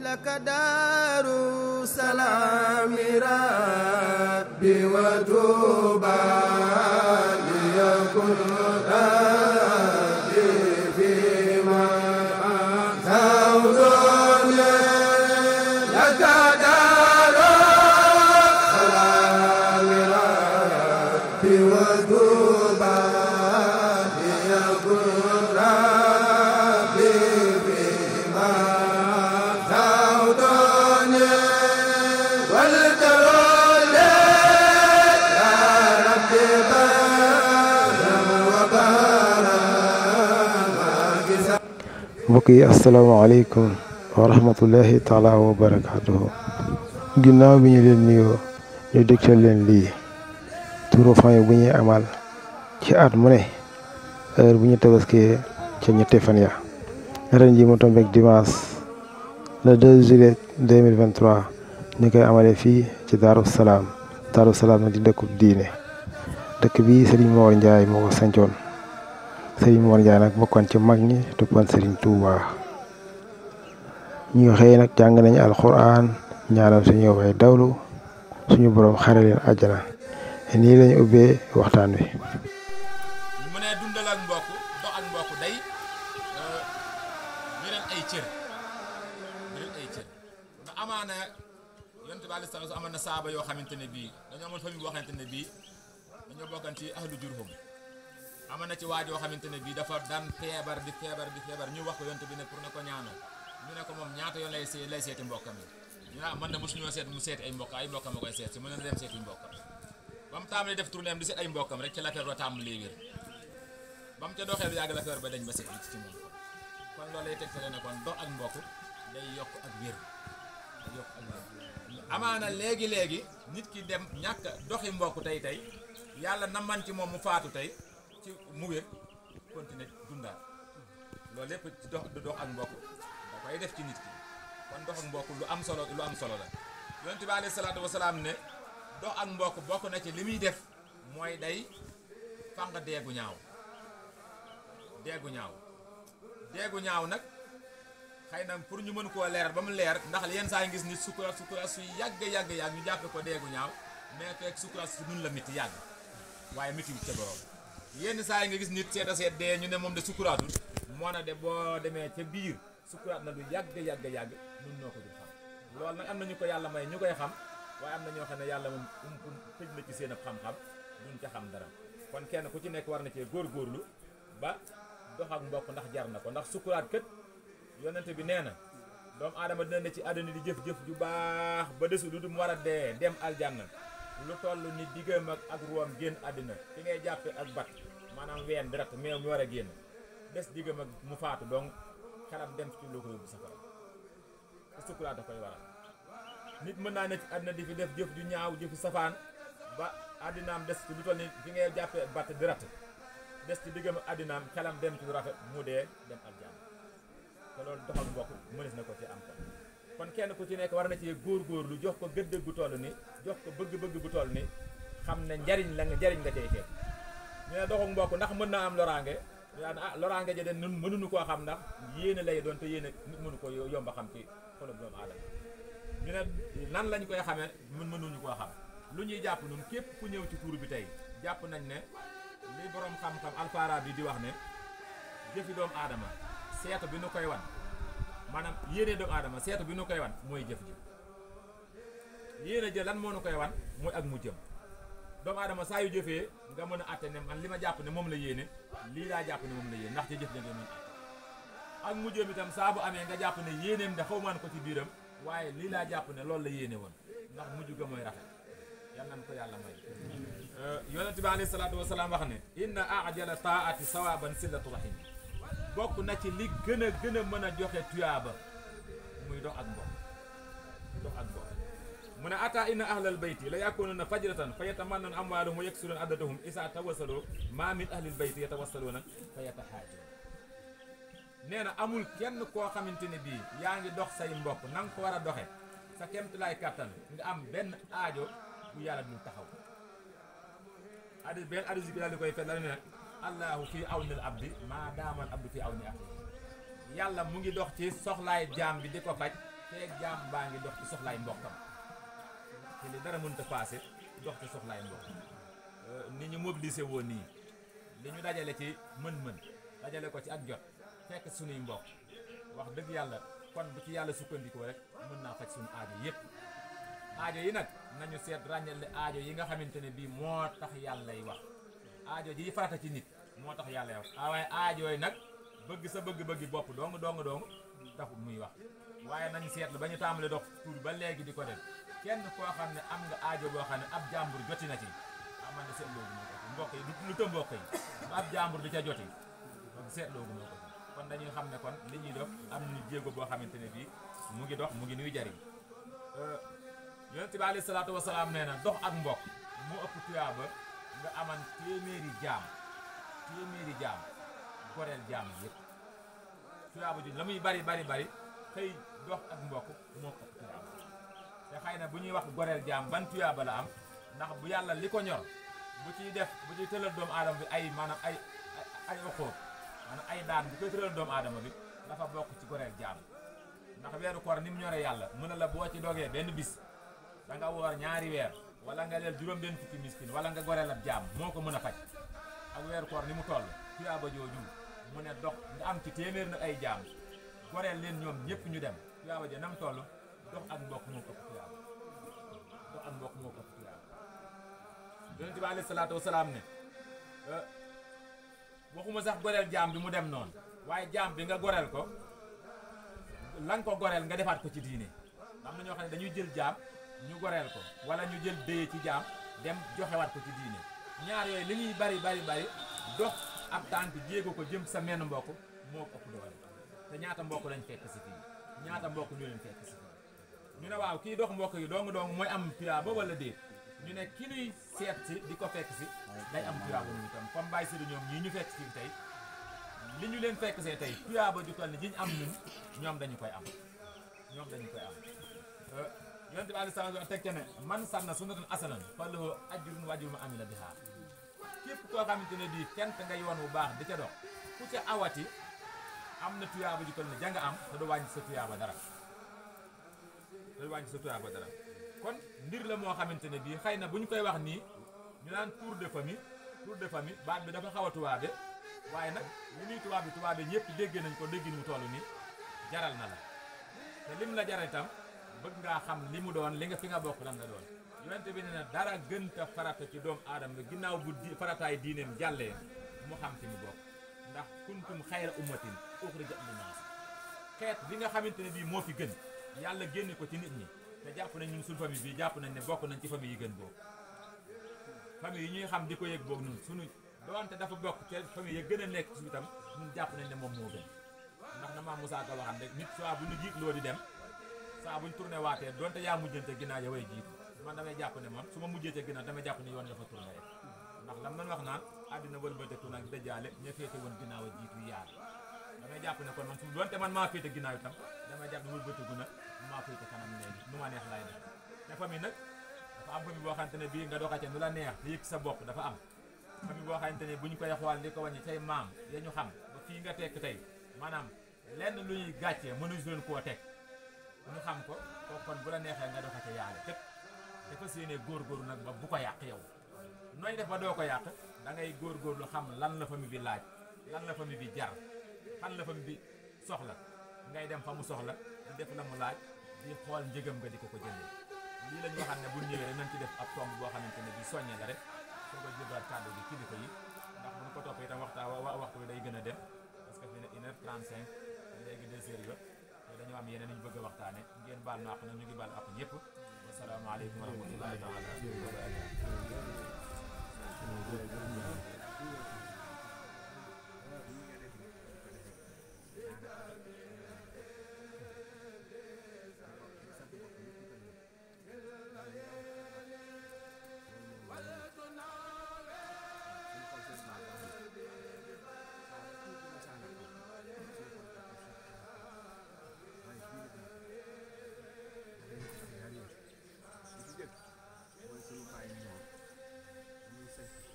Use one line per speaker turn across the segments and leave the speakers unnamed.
لك دار سلام ربي وتوبى ليكن ربي فيما تعودني لك دار سلام ربي وتوبى ليكن ربي فيما تعودني والتولي يا ربي
mbokk yi asalaamaaleykum wa rahmatullahi taala wa barakaatuhu ginnaaw bi ñu leen nuyoo ñu dégtal leen lii turu famille bu ñuy amal ci at mu ne heure bu ñu tabaskee ca ñetti fan ya ren ji mu tombeek dimanche le 2 juillet 2023 ñu koy amale fii ci Daaru Salaam na di dëkkub diine dëkk bi Serigne Mor Ndiaye moo ko sancoon Serigne Mor Ndiaye nag bokkoon ci mag ñi toppoon Serigne Touba ñu xëy nag jàng nañu alxuraan ñaanal suñu way dawlu suñu borom xare leen àjjana nii lañu ubbee waxtaan wi.
mu ne dundal ak mbokk dox ak mbokk day yeneen ay cër ndax amaana yonent bi alayhi salaatu amoon na saaba yoo xamante ne bii dañoo amoon famille boo xamante ne bii dañoo bokkan ci ahlu Jurhum amoon na ci waaj yoo xamante ne bii dafa daan feebar di feebar ñu wax ko yonent bi ne pour ne ko ñaanal ñu ne ko moom ñaata yoon lay seeti mbokkam yi ñu ne man de mosuñoo seet mu seeti ay mbokkam ma koy seet si mu ne dem seeti mbokkam ba mu tàmbalee def tournée am di seet ay mbokkam rek ci l'affaire ba tàmbalee wér ba mu ca doxee lu yàgg l'affaire ba dañ ba seet ci moom kon loolu lay tegtale ne kon dox ak mbokk day yokk ak wér amaana léegi nit ki dem ñàkk doxi mbokk tey yàlla na man ci moom mu faatu tey ci mu wér continuer dundaat loolu lépp ci dox ak mbokk da koy def ci nit ki kon dox ak mbokk lu am solo la yonent bi alayhi salaatu wasalaam ne dox ak mbokk bokk na ci li muy def mooy day fang deegu ñaaw nag xëy na pour ñu mën koo leeral ba mu leer ndax yenn saa yi ngis nit sukuraat su yàgg ñu jàppe ko deegu ñaaw mais fekk sukuraat su nun la miti yàgg waaye miti wut ca borom yenn saa yi nga gis nit seet dee ñu ne moom de sukuraatul moo na de boo demee ca biir sukuraat na lu yàgg nun noo ko dul xam loolu nag am na ñu ko yàlla may ñu koy xam waaye am na ñoo xam ne yàlla moom tëj na ci seen ab xam-xam duñ ca xam dara kon kenn ku ci nekk war na cee góorgóorlu ba dox ak mbokk ndax jar na ko ndax sukuraat kët yonente bi nee na doomu aadama dina ne ci àdduna di jëf-jëf ju baax ba desu lu mu war a dee dem aljanna lu toll ni diggam ak ruwam génn àddina fi ngay jàppe ak bat maanaam ween di rat meew mi war a génn des diggam ak mu faatu donc xelam dem ci lu ko yóbbu safara te sukuraat da koy waral nit mën naa ne ci àddina di fi def jëf ju ñaaw jëfi safaan ba àddinaam des ci lu toll ni fi ngay jàppe ak bat di rat des ci diggam ak àddinaam xelam dem ci lu rafet mu dee dem aljanna te loolu dox ak mbokk mënees na ko ci am kon kenn ku ci nekk war na ci góorgóorlu jox ko gëdd gu toll ni jox ko bëgg-bëgg bu toll ni xam ne njariñ nga cay fekk ñu ne dox ak mbokk ndax mën naa am loraange loraange ja de nun mënuñu koo xam ndax yéene lay doon te yéene nit mënu ko yomba xam ci xolub doomu aadama ñu ne nan lañ koy xamee mënuñu koo xam lu ñuy jàpp nun képp ku ñëw ci tuur bi tey jàpp nañ ne li borom xam-xam Alfarabi di wax ne jëfi doomu aadama seetu bi nu koy wan maanaam yéene doomu aadama seetu bi nu koy wan mooy jëf ji yéene jël lan moo nu koy wan mooy ak mu jëm doomu aadama saa yu jëfee nga mën a àtte ne man li ma jàpp ne moom la yéene lii laa jàpp ne moom la yéene ndax ci jëf ja nga mën àtte ak mu jëm itam saa bu amee nga jàpp ne yéeneem da xaw maan ko ci biiram waaye lii laa jàpp ne loolu la yéene woon ndax mujj ga mooy rafet yal nañ ko yàlla may yonent bi alayhi salaatu wasalaam wax ne inna ajala taati sawaban silatu rahim bokk na ci li gën a mën a joxe tuyaaba muy dox ak mbokk mu ne ata inna ahlal bayti la yakununa fajratan fa yatamannuna amwaalahum wa yaksuruna addadahum isa tawassalu ma min ahlil bayti yatawassaluna fa yatahaajun nee na amul kenn koo xamante ne bii yaa ngi dox say mbokk na nga ko war a doxe sa kemtulaay kàttan nga am benn aajo bu yàlla dul taxaw benn adis bi daal di koy fet la ne allahu fii awnil abdi maa daamal abdu fii awni axi yàlla mu ngi dox ci soxlaay jaam bi di ko faj feeg jaam baa ngi dox ci soxlaay mbokkam te li dara mënut a paase dox ci soxlaay mbokkam ni ñu mobilisé woon nii li ñu dajale ci mën-mën dajale ko ci ak jot fekk suñuy mbokk wax dëgg yàlla kon bu ci yàlla sukkandikoo rek mën naa faj suñu aajo yépp aajo yi nag nañu seet ràññale aajo yi nga xamante ne bii moo tax yàllay wax aajo ji farata ci nit moo tax yàllay wax waaye aajo yi nag bëgg sa bëgg-bëggi bopp dong taxul muy wax waaye nañu seetlu ba ñu tàmbali dox tuur ba léegi di ko def kenn koo xam ne am nga aajo boo xam ne ab jàmbur joti na ci man de seetloogu moo ko mbokk yi lu të mbokk yi ba ab jàmbur di ca joti donc seetloogu moo ko kon dañuy xam ne kon li ñuy def am nañu jéego boo xamante ne bii mu ngi dox mu ngi nuy jariñ yonent bi alayhi salaatu wasalaam nee na dox ak mbokk moo ëpp tuyaaba nga aman téeméeri jaam goreel jaam yëpp tuyaaba ji la muy bari xëy dox ak mbokk moo ëpp tuyaaba te xëy na bu ñuy wax goreel jaam ban tuyaaba la am ndax bu yàlla li ko ñor bu ciy tëral doomu aadama bi ay maanaam ay oxóor maanaam ay daan bu koy tëral doomu aadama bi dafa bokk ci goreel jaam ndax weeru koor ni mu ñore yàlla mën na la boo ci dogee benn bis da nga woor ñaari weer wala nga leel juróom benn fukki miskin wala nga goreel ab jaam moo ko mën a faj ak weeru koor ni mu toll tuyaaba jooju mu ne dox nga am ci téeméer nag ay jaam goreel leen ñoom ñëpp ñu dem tuyaaba ja nam toll dox ak mbokk moo ko ëpp tuyaaba dox ak mbokk moo ko ëpp tuyaaba yonent bi alayhi salaatu wasalaam ne waxuma sax goreel jaam bi mu dem noonu waaye jaam bi nga goreel ko la nga ko goreel nga defaat ko ci diine am na ñoo xam ne dañuy jël jaam ñu goreel ko wala ñu jël déye ci jaam dem joxewaat ko ci diine ñaar yooyu li ñuy bari dox ab tànk jéego ko jëm sa menn mbokk moo ko ëpp doole te ñaata mbokk lañ fekk si fii ñaata mbokk ñu leen fekk si fii ñu ne waaw kii dox mbokk yi dong mooy am tuyaaba wala déet ñu ne ki nuy seet si di ko fekk si day am tuyaaba ñu tam comme bàyyi si ñoom ñii ñu fekk si tey li ñu leen fekk see tey tuyaaba ju toll ni ji ñu am ñoom dañu koy am yonent bi alayhi salaatu wa teg ca ne man sanna sunnatan hasanatan falahu ajrun wa ajru man amila biha képp koo xamante ne bii fent nga yoon bu baax di ca dox ku ca awati am na tuyaaba ju toll ne janga am te du wàññi sa tuyaaba dara kon mbir la moo xamante ne bii xëy na bu ñu koy wax nii ñu naan tour de famille baat bi dafa xaw a tubaabe waaye nag li muy tubaabe ñëpp dégg nañ ko dégg mu toll nii jaral na la te lim la jaral itam bëgg ngaa xam li mu doon li nga fi nga bokk lan nga doon yonente bi ne na dara gënta farata ci doomu aadama ginnaaw bu farataay diineem jàllee mu xam fi mu bokk ndax kuntum xayra ummatin uxrijat linnaas xeet bi nga xamante ne bii moo fi gën yàlla génne ko ci nit ñi te jàpp nañ ñun suñu famille bii jàpp nañ ne bokk nañ ci famille yi gën boobu famille yi ñuy xam di ko yëg boog ñun suñu doonte dafa bokk te famille yi gën a nekk suñu itam ñun jàpp nañ ne moom moo gën ndax na maam Moussa Ka waxam rek nit soit bu ñu jiitloo di dem saa buñ tourné waatee donte yaa mujjante ginnaaw ya way jiitu man damay jàpp ne man su ma mujjee ca ginnaaw damay jàpp ne yoon dafa tourné rek ndax lam nan wax naan àddina wëlbateku nag dëjaale ña féete woon ginnaaw a jiitu yaar damay jàpp ne kon man su donte man maa féete ginnaaw itam damay jàpp ne wëlbateku nag maa féete kanam léegi nu ma neex lay def te famille nag dafa am famille boo xamante ne bii nga doxate nu la neex te yëg sa bopp dafa am famille boo xamante ne bu ñu koy xool di ko wàññi tey maam ya ñu xam ba fii nga tekk tey maanaam lenn lu ñuy gàccee mënuñu leen koo teg ñu xam ko kooku kon bu la neexee nga doxate yaale képp te fas yéene góorgóorlu nag ba bu ko yàq yow nooy def ba doo ko yàq da ngay góorgóorlu xam lan la famille bi laaj lan la famille bi jar fan la famille bi soxla ngay dem fa mu soxla di def la mu laaj di xool njëgam nga di ko jëndee lii la ñu waxaat ne bu ñëwee rek nañ ci def ab tomb boo xamante ne bi soññe la rek soo ko jëbaat kàddu gi kilifa yi ndax bu ñu ko toppee itam waxtu bi day gën a dem parce que fi ne 1h35 léegi 2h te dañoo am yeneen ñu bëgg a waxtaane ngeen baal ma àq nag ñu ngi baal àq ñëpp wasalaamaaleykum wa rahmatullahi taala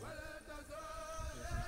Wala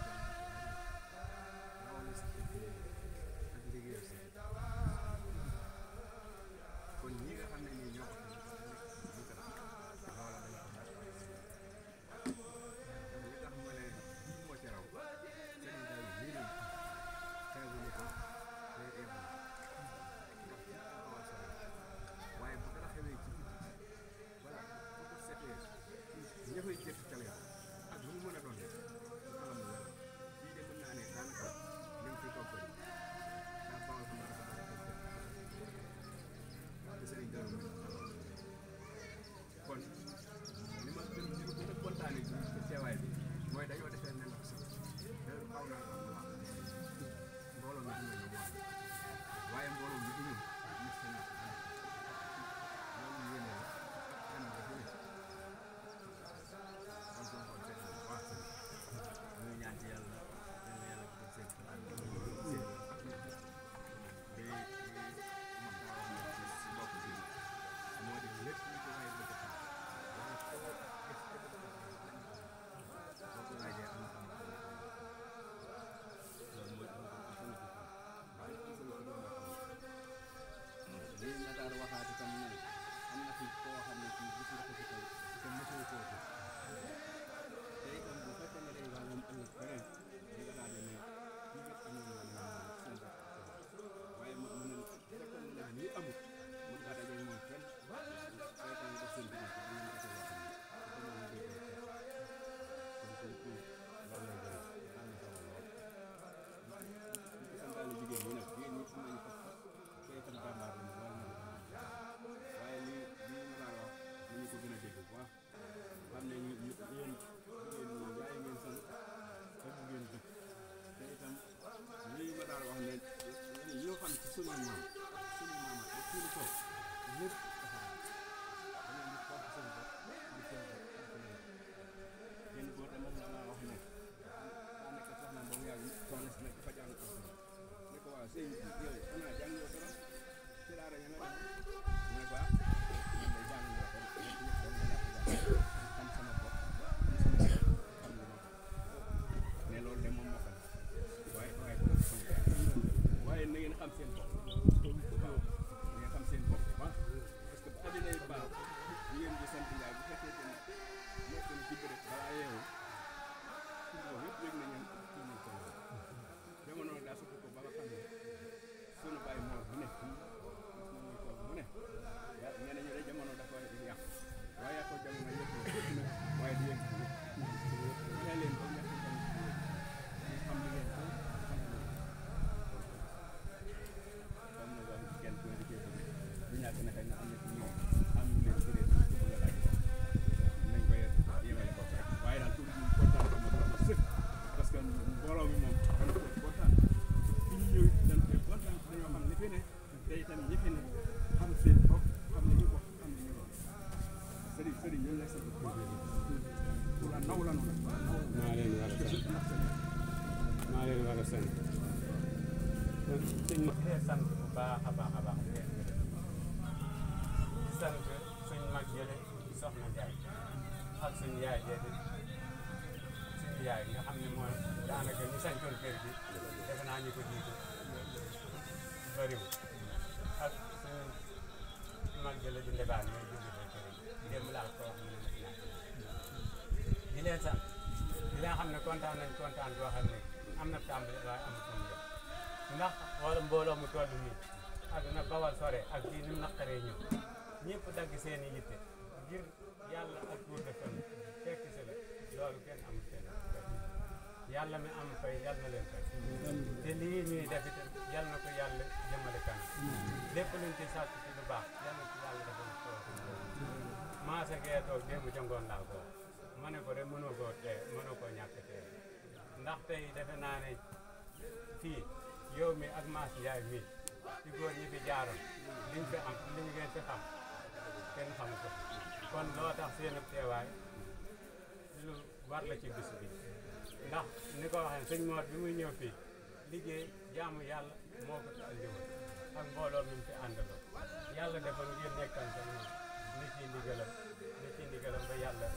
sant bu baax a baax a baax sant suñ mag jële soxna Njaay ak suñ yaay jële suñ yaay nga xam ne mooy daanaka ñu sañtoon kër gi defe naa ñu ko jiitu bëriwul ak suñ mag jële di ndebaan ñooy jóge ba kër gi démb laa ko wax mu ne ma di leen sant di leen xam ne kontaan nañ kontaan boo xam ne am na tàmbali waaye amul fu mu jëm ndax wala mbooloo mu toll nii ak na bawal sore ak fii ni mu naqaree ñëw ñëpp dagg seen i yitte ngir yàlla ak Tour de Famille fekk si la loolu kenn amul seen yàlla mi am fay yàlla na leen fay te lii ñuy def itam yàlla na ko yàlla jëmale kanam lépp luñ ci sàkk ci lu baax yàlla na ci yàlla defal ko maasa gee toog démb ca ngoon laa ko ma ne ko rek mënoo koo tee mënoo koo ñàkk tee ndax tey defe naa ne fii yow mi ak Mass Ndiaye mi ci góor ñi fi jaaroon liñ fi am liñ ngeen fi xam kenn xamu ko kon loo tax seen teewaay lu war la ci bis bi ndax ni ko waxee sëñ Mor bi muy ñëw fii liggéey jaamu yàlla moo ko andi woon ak mbooloo mi fi àndaloo yàlla defal ngeen nekkante moom ni ci ndigalam ba yàlla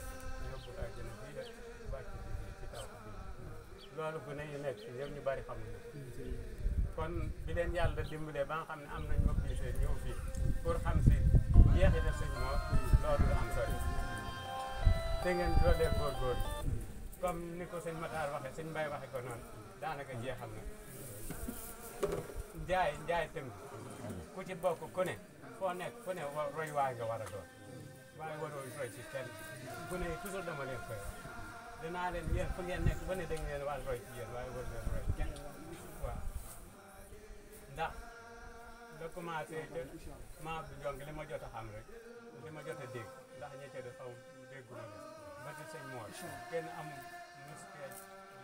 yóbbu àjjana bii la wàcc ci taw bi loolu bu ne yu nekk yëpp ñu bari xamuñu kon bi leen yàlla dimbalee ba nga xam ne am nañ mobilisé ñëw fii pour xam si jeexital sëñ Mor loolu lu am solo te ngeen doolee góorgóorlu comme ni ko sëñ Matar waxee sëñ Mbaye waxee ko noonu daanaka jeexal na njaay tënk ku ci bokk ku ne foo nekk ku ne roy waay nga war a doon waaye waroo roy ci kenn ku ne toujours dama leen koy wax dinaa leen yéen fu ngeen nekk ba ne da ngeen war roy ci yéen waaye war leen roy kenn waaw ndax la commencé ca maa bu jong li ma jot a xam rek li ma jot a dégg ndax ña ca de xaw dégguma leen ba ci sëñ Mor kenn am muskee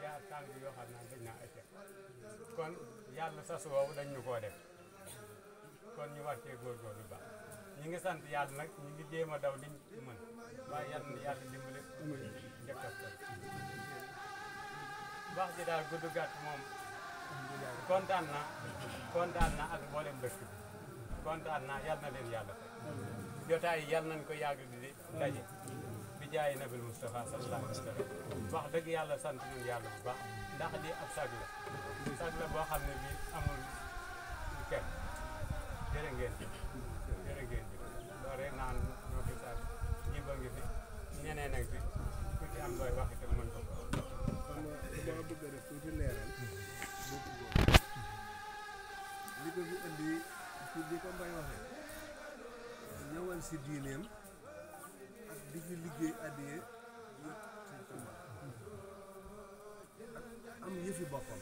jaar tànk yoo xam naa dañ naa ecce kon yàlla sas woowu dañ ñu koo def kon ñu war cee góorgóorlu baax ñi ngi sant yàlla nag ñu ngi jéem a daw liñ mën waaye yàlla na yàlla dimbale njëkk wax ji daal gudd gàtt moom kontaan na ak mboolem dëkk bi kontaan naa yal na leen yàlla fay jotaay yal nañ ko yàgg di daje bi jaay nabil Moustapha sallallahu alayhi wa sallam wax dëgg yàlla sant nañu yàlla bu baax ndax lii ab sag la boo xam ne bii amul kenn jërë ngeen jëf loolu rek naan ñoo fi sag jiba ngi fi ñeneen ak fi ku ci am looy wax itam mën ko ko
dama bëgg a def tuuti leeral li ko fi indi ci bi ko Mbaye waxee ñëwal si diineem ak di fi liggéey addiyee yëpp sëñ Tuubaa ak am yëfi boppam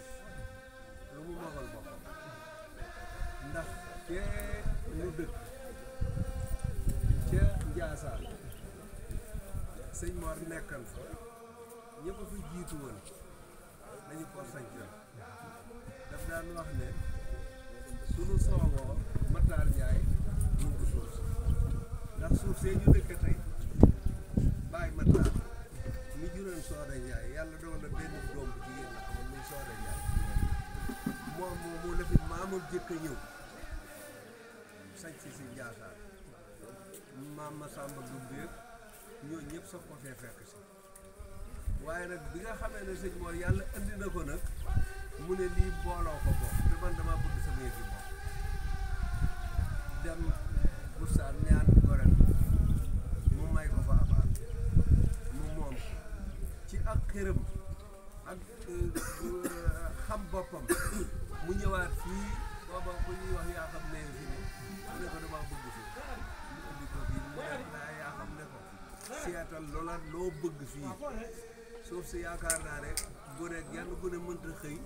lu mu magal boppam ndax fee ñu dëkk ca Njaasaan sëñ Mor nekkan fa ñëpp fi jiitu woon dañu ko sañcal daf daan wax ne sunu soogoo Matar Ndiaye ñu ndax suuf see ñu dëkk tey bàyyi ma taal mi juróom Sooda Njaay yàlla dogal na benn doom bu jigéen la amoon muy Sooda Njaay moom moomu la fi maamul jëkk a ñëw sañ si Njaasaan maam ma Samba Dumbe ñoo ñëpp soog ko fee fekk si waaye nag bi nga xamee ne sëñ Mor yàlla andi na ko nag mu ne lii booloo ko bokk te man damaa bëgg sama yëf yi moom dem bustaan ñaan gorel mu may ko fa abaal mu moom ci ak xërëm ak xam boppam mu ñëwaat fii booba bu ñuy wax yaa xam ne fi ne mu ne ko damaa bëgg fi mu indi ko fii mu ne naa yaa xam ne ko seetal loola loo bëgg fii suuf si yaakaar naa ne gone genn gune mënta xëy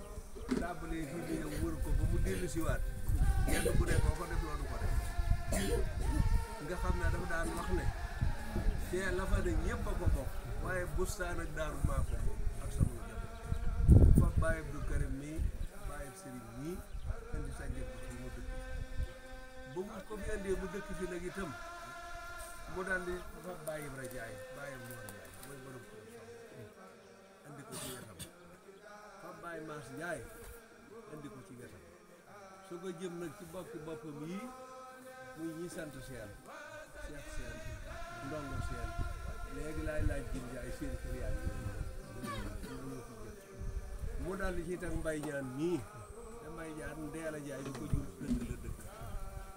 tàmbalee fii bi yow wër ko ba mu dellu si waat genn gune boo ko def loolu ko def nga xam ne dafa daan wax ne te la fa ne ñëpp a ko bokk waaye bustaan ak daaru maa ko bokk ak sama njaboot fa bàyyi Abdou Karim mii bàyyi Serigne mii indi sa njaboot fii mu dëkk ba mu ko fi indee mu dëkk fi nag itam mu daal di fa bàyyi Ibra Jaay bàyyi Mor Jaay mooy borom ko indi ko ci wetam fa bàyyi Maas Jaay indi ko ci wetam su ko jëm nag ci bokki boppam yi muy ñi sant seen Cheikh Seen Ndongo Seen léegi laay laaj jëm jaay seen kër yaa ngi mu daal di ci teg mbay ñaan nii te mbay ñaan Ndeela Jaay ñu ko jur dëgg la dëkk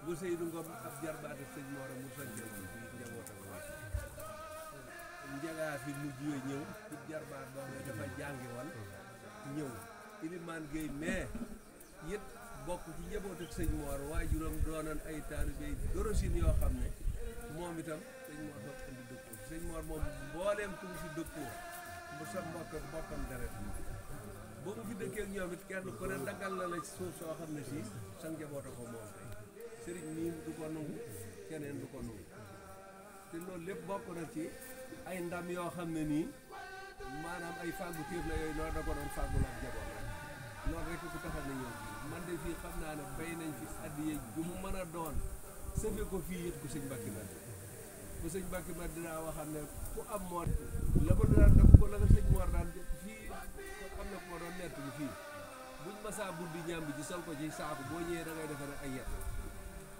bu Seydou Ngom ab jarbaate sëñ Mor mu sanjal bi fii njabootam njagaa fi mujj yooyu ñëw ci jarbaat boo xam ne dafa jàngi woon ñëw Ilimaan Géey mais yët bokk ci njaboot ak sëñ Mor waajuram doonoon ay taalibe dorosin yoo xam ne moom itam sëñ Mor bopp indi dëppoo sëñ Mor moom mbooleem ku mu fi dëppoo mu sa mbokkam deret ba mu fi dëkkee ak ñoom it kenn ku ne daggal na la ci suuf soo xam ne si sa njaboot a ko moom tey sëriñ nii du ko nangu keneen du ko nangu te loolu lépp bokk na ci ay ndam yoo xam ne nii maanaam ay fàggu téef la yooyu noonu da ko doon fàggul ak njaboot rek loolu rek ku taxal na ñëw fii man de fii xam naa ne bay nañ fi addiye ju mu mën a doon sëfe ko fii yët ko sëñ Mbàkke Madi bu sëñ Mbàkke Madi dinaa waxam ne ku am moo la ko daan def ko la nga sëñ Mor daan fii am na ko doon nett bi fii buñ masaa buddi ñàmbi ji sol ko ci saaku boo ñëwee da ngay defe rek ay yet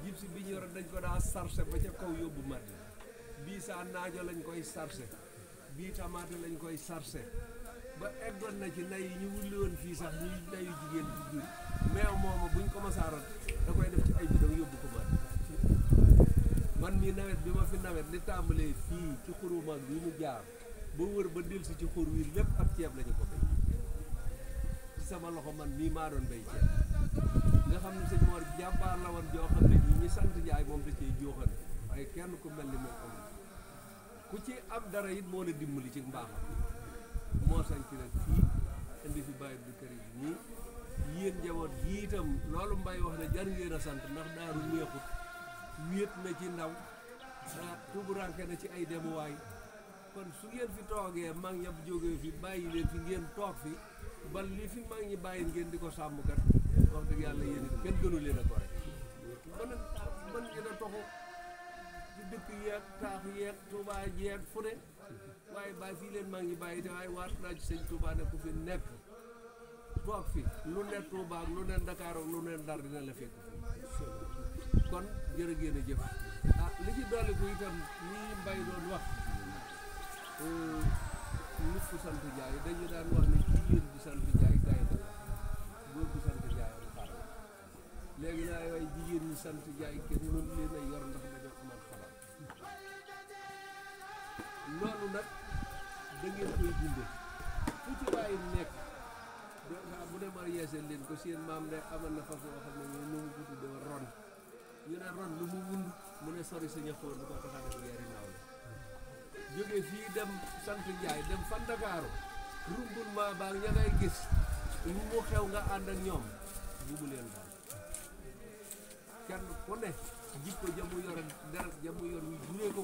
jib si bi ñu yor dañ ko daa sarse ba ca kaw yóbbu Madi bii saa naajo lañ koy sarse bii tamaate lañ koy sarse ba eggoon na ci nay yi ñu wulli woon fii sax ñuy nayu jigéen ci jur meew mooma buñ ko masaaroon da koy def ci ay bidon yóbbu ko man mii nawet bi ma fi nawet li tàmbalee fii ci xuru mag bi mu jaar ba wër ba delsi ci xur wi lépp ab ceeb lañu ko béy ci sama loxo man mii maa doon béy ceeb nga xam ne sëñ Mor jàmbaar la woon joo xam ne ñi sant Njaay moom da cee jooxane waaye kenn ku mel ni moom amul ku ci am dara it moo la dimbali ci mbaaxam moo sañ ci nag fii indi fi bàyyi du kër yi nii yéen njaboot gi itam loolu mbay wax ne jar ngeen a sant ndax daaru neexut wéet na ci ndaw tuburanke na ci ay demuwaay kon su ngeen fi toogee mag ñab jógee fi bàyyi leen fi ngeen toog fi bal li fi mag ñi bàyyi ngeen di ko sàmm kat wax dëgg yàlla yéen kenn gënu leen a ko rek mën ngeen a toxu ci dëkk yeeg taax yeeg Touba yeeg fu ne waaye bàyyi fii leen mag ñi bàyyi te waaye waat naa ci sëñ Touba ne ku fi nekk toog fi lu ne Touba ak lu ne Dakar ak lu ne Ndar dina la fekk kon jërë ngeen a jëf li ci dolli ko itam lii mbay doon wax nit ku sant Njaay dañu daan wax ne jigéen bi sant Njaay gaynde la góor bi sant Njaay am xar léegi naa waaye jigéen ñi sant Njaay kenn mënu leen a yor ndax dañoo amal xaram loolu nag da ngeen koy dunde fu ci waaye nekk bu ne ma yeesal leen ko seen maam ne amal na fas yoo xam ne ñoo nu mu ko tuddee ron ñu ne ron lu mu wund mu ne sori saña xóor lu ko taxaa def yeeri naaw la jóge fii dem sant Njaay dem fan Dakaaru rumbul maa baag ña ngay gis mu xew nga ànd ak ñoom bubu leen daal kenn ku ne jikko jamu yor deret jamu yor wi juree ko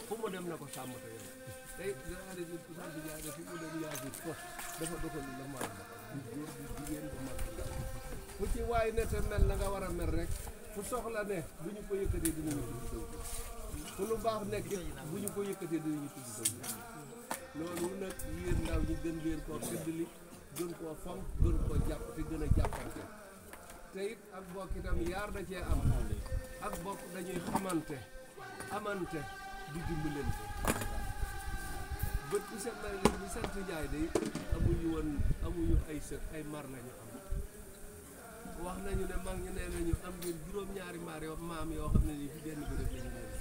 fu mu dem na ko sàmm te yow tey dinaa ne nit ku sant Njaay de fi mu dem yaa ko dafa doxal la ma góor bi jigéen bu mag fu ci waay ne te mel na nga war a mel rek fu soxla ne bu ñu ko yëkkatee dinañu ko fu lu baax nekk bu ñu ko yëkkatee dinañu tudd ko loolu nag yéen ndaw ñi gën ngeen koo fiddali gën koo fonk gën koo jàpp te gën a jàppante te it ak bokk itam yaar da cee am ak bokk dañuy xamante amante di dimbalante bët bu set na leen bi sant Njaay day amuñu ay sët ay mar lañu am wax nañu ne mag ñu nee nañu am ngeen juróom-ñaari maam yoo xam ne nii fi benn bërëb lañu leen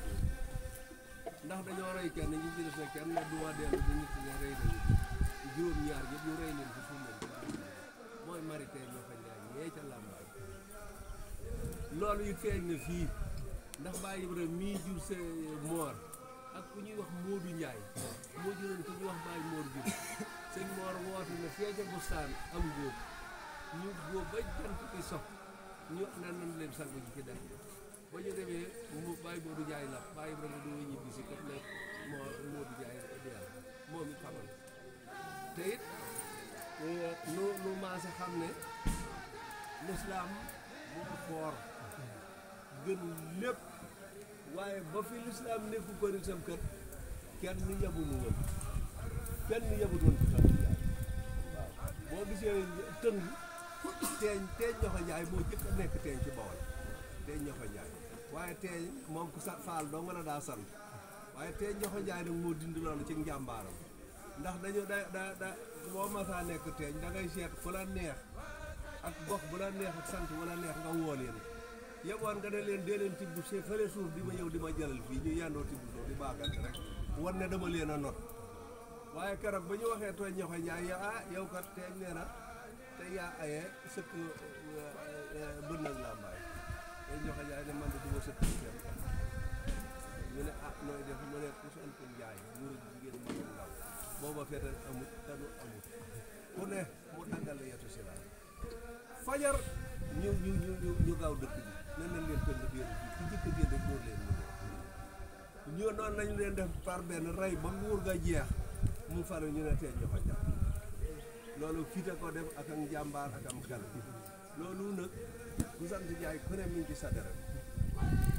ndax dañoo rey kenn ñu ci def ne kenn ne du ma dellu di nit ñi rey nañu juróom-ñaar yëpp ñu rey leen fi fu leen mooy marité ñoo fa Njaay ñee ca làmbaay loolu it feeñ na fii ndax Baye Ibrahima mii jur sa Moor ak ku ñuy wax Moodu Njaay moo juróon ku ñuy wax Baye Moor jur sëñ Moor woote na fee ca bustaan am góob ñu góob ba jant bi sox ñu nan leen sangu ji ci def ba ñu demee mu Baye Moodu Njaay la Baye Ibrahima doo ñibbi si kat ne Moodu Njaay diyal moom it xamal te it nu maase xam ne lislaam moo foor gën lépp waaye ba fi lislaam nekku ko itam kat kenn yabunu woon kenn yabut woon ci xam Njaay waaw boo gisee tëng teeñ ñoxo Njaay moo jëkk a nekk teeñ ci Bawol teeñ ñoxo Njaay waaye teeñ moom ku sa faal doo mën a daa sant waaye teeñ ñoxo Njaay nag moo dindi loolu ci njàmbaaram ndax dañu da boo masaa nekk teeñ da ngay seet fu la neex ak gox bu la neex ak sant bu la neex nga woo leen yeboon nga ne leen dee leen tibb see fële suuf di ma ñëw di ma jëlal fii ñu yendoo tibb suuf di baagante rek wan ne dama leen a not waaye keroog ba ñu waxee tooñ ñoxo Njaay yow kat teeñ nee na te yaa ayee sëkk bën nag làmbaay teeñ ñoxo Njaay ne man de duma sëkk kenn ñu ne nooy def mu ne ku sant Njaay góor ak jigéen mu ne ndaw booba fetal amut tanu amut ku ne mu daggal yetu si laay fajar ñu gaaw dëkk bi nan nañ leen tënk génn fii ci jëkk génn rek dóor leen ñu noonu lañu leen def par benn rey ba nguur ga jeex mu faru ñu ne tey ñoxo jàpp loolu fiite ko def ak ak njàmbaar ak am xel loolu nag ku sant Njaay ku ne mi ngi ci sa deret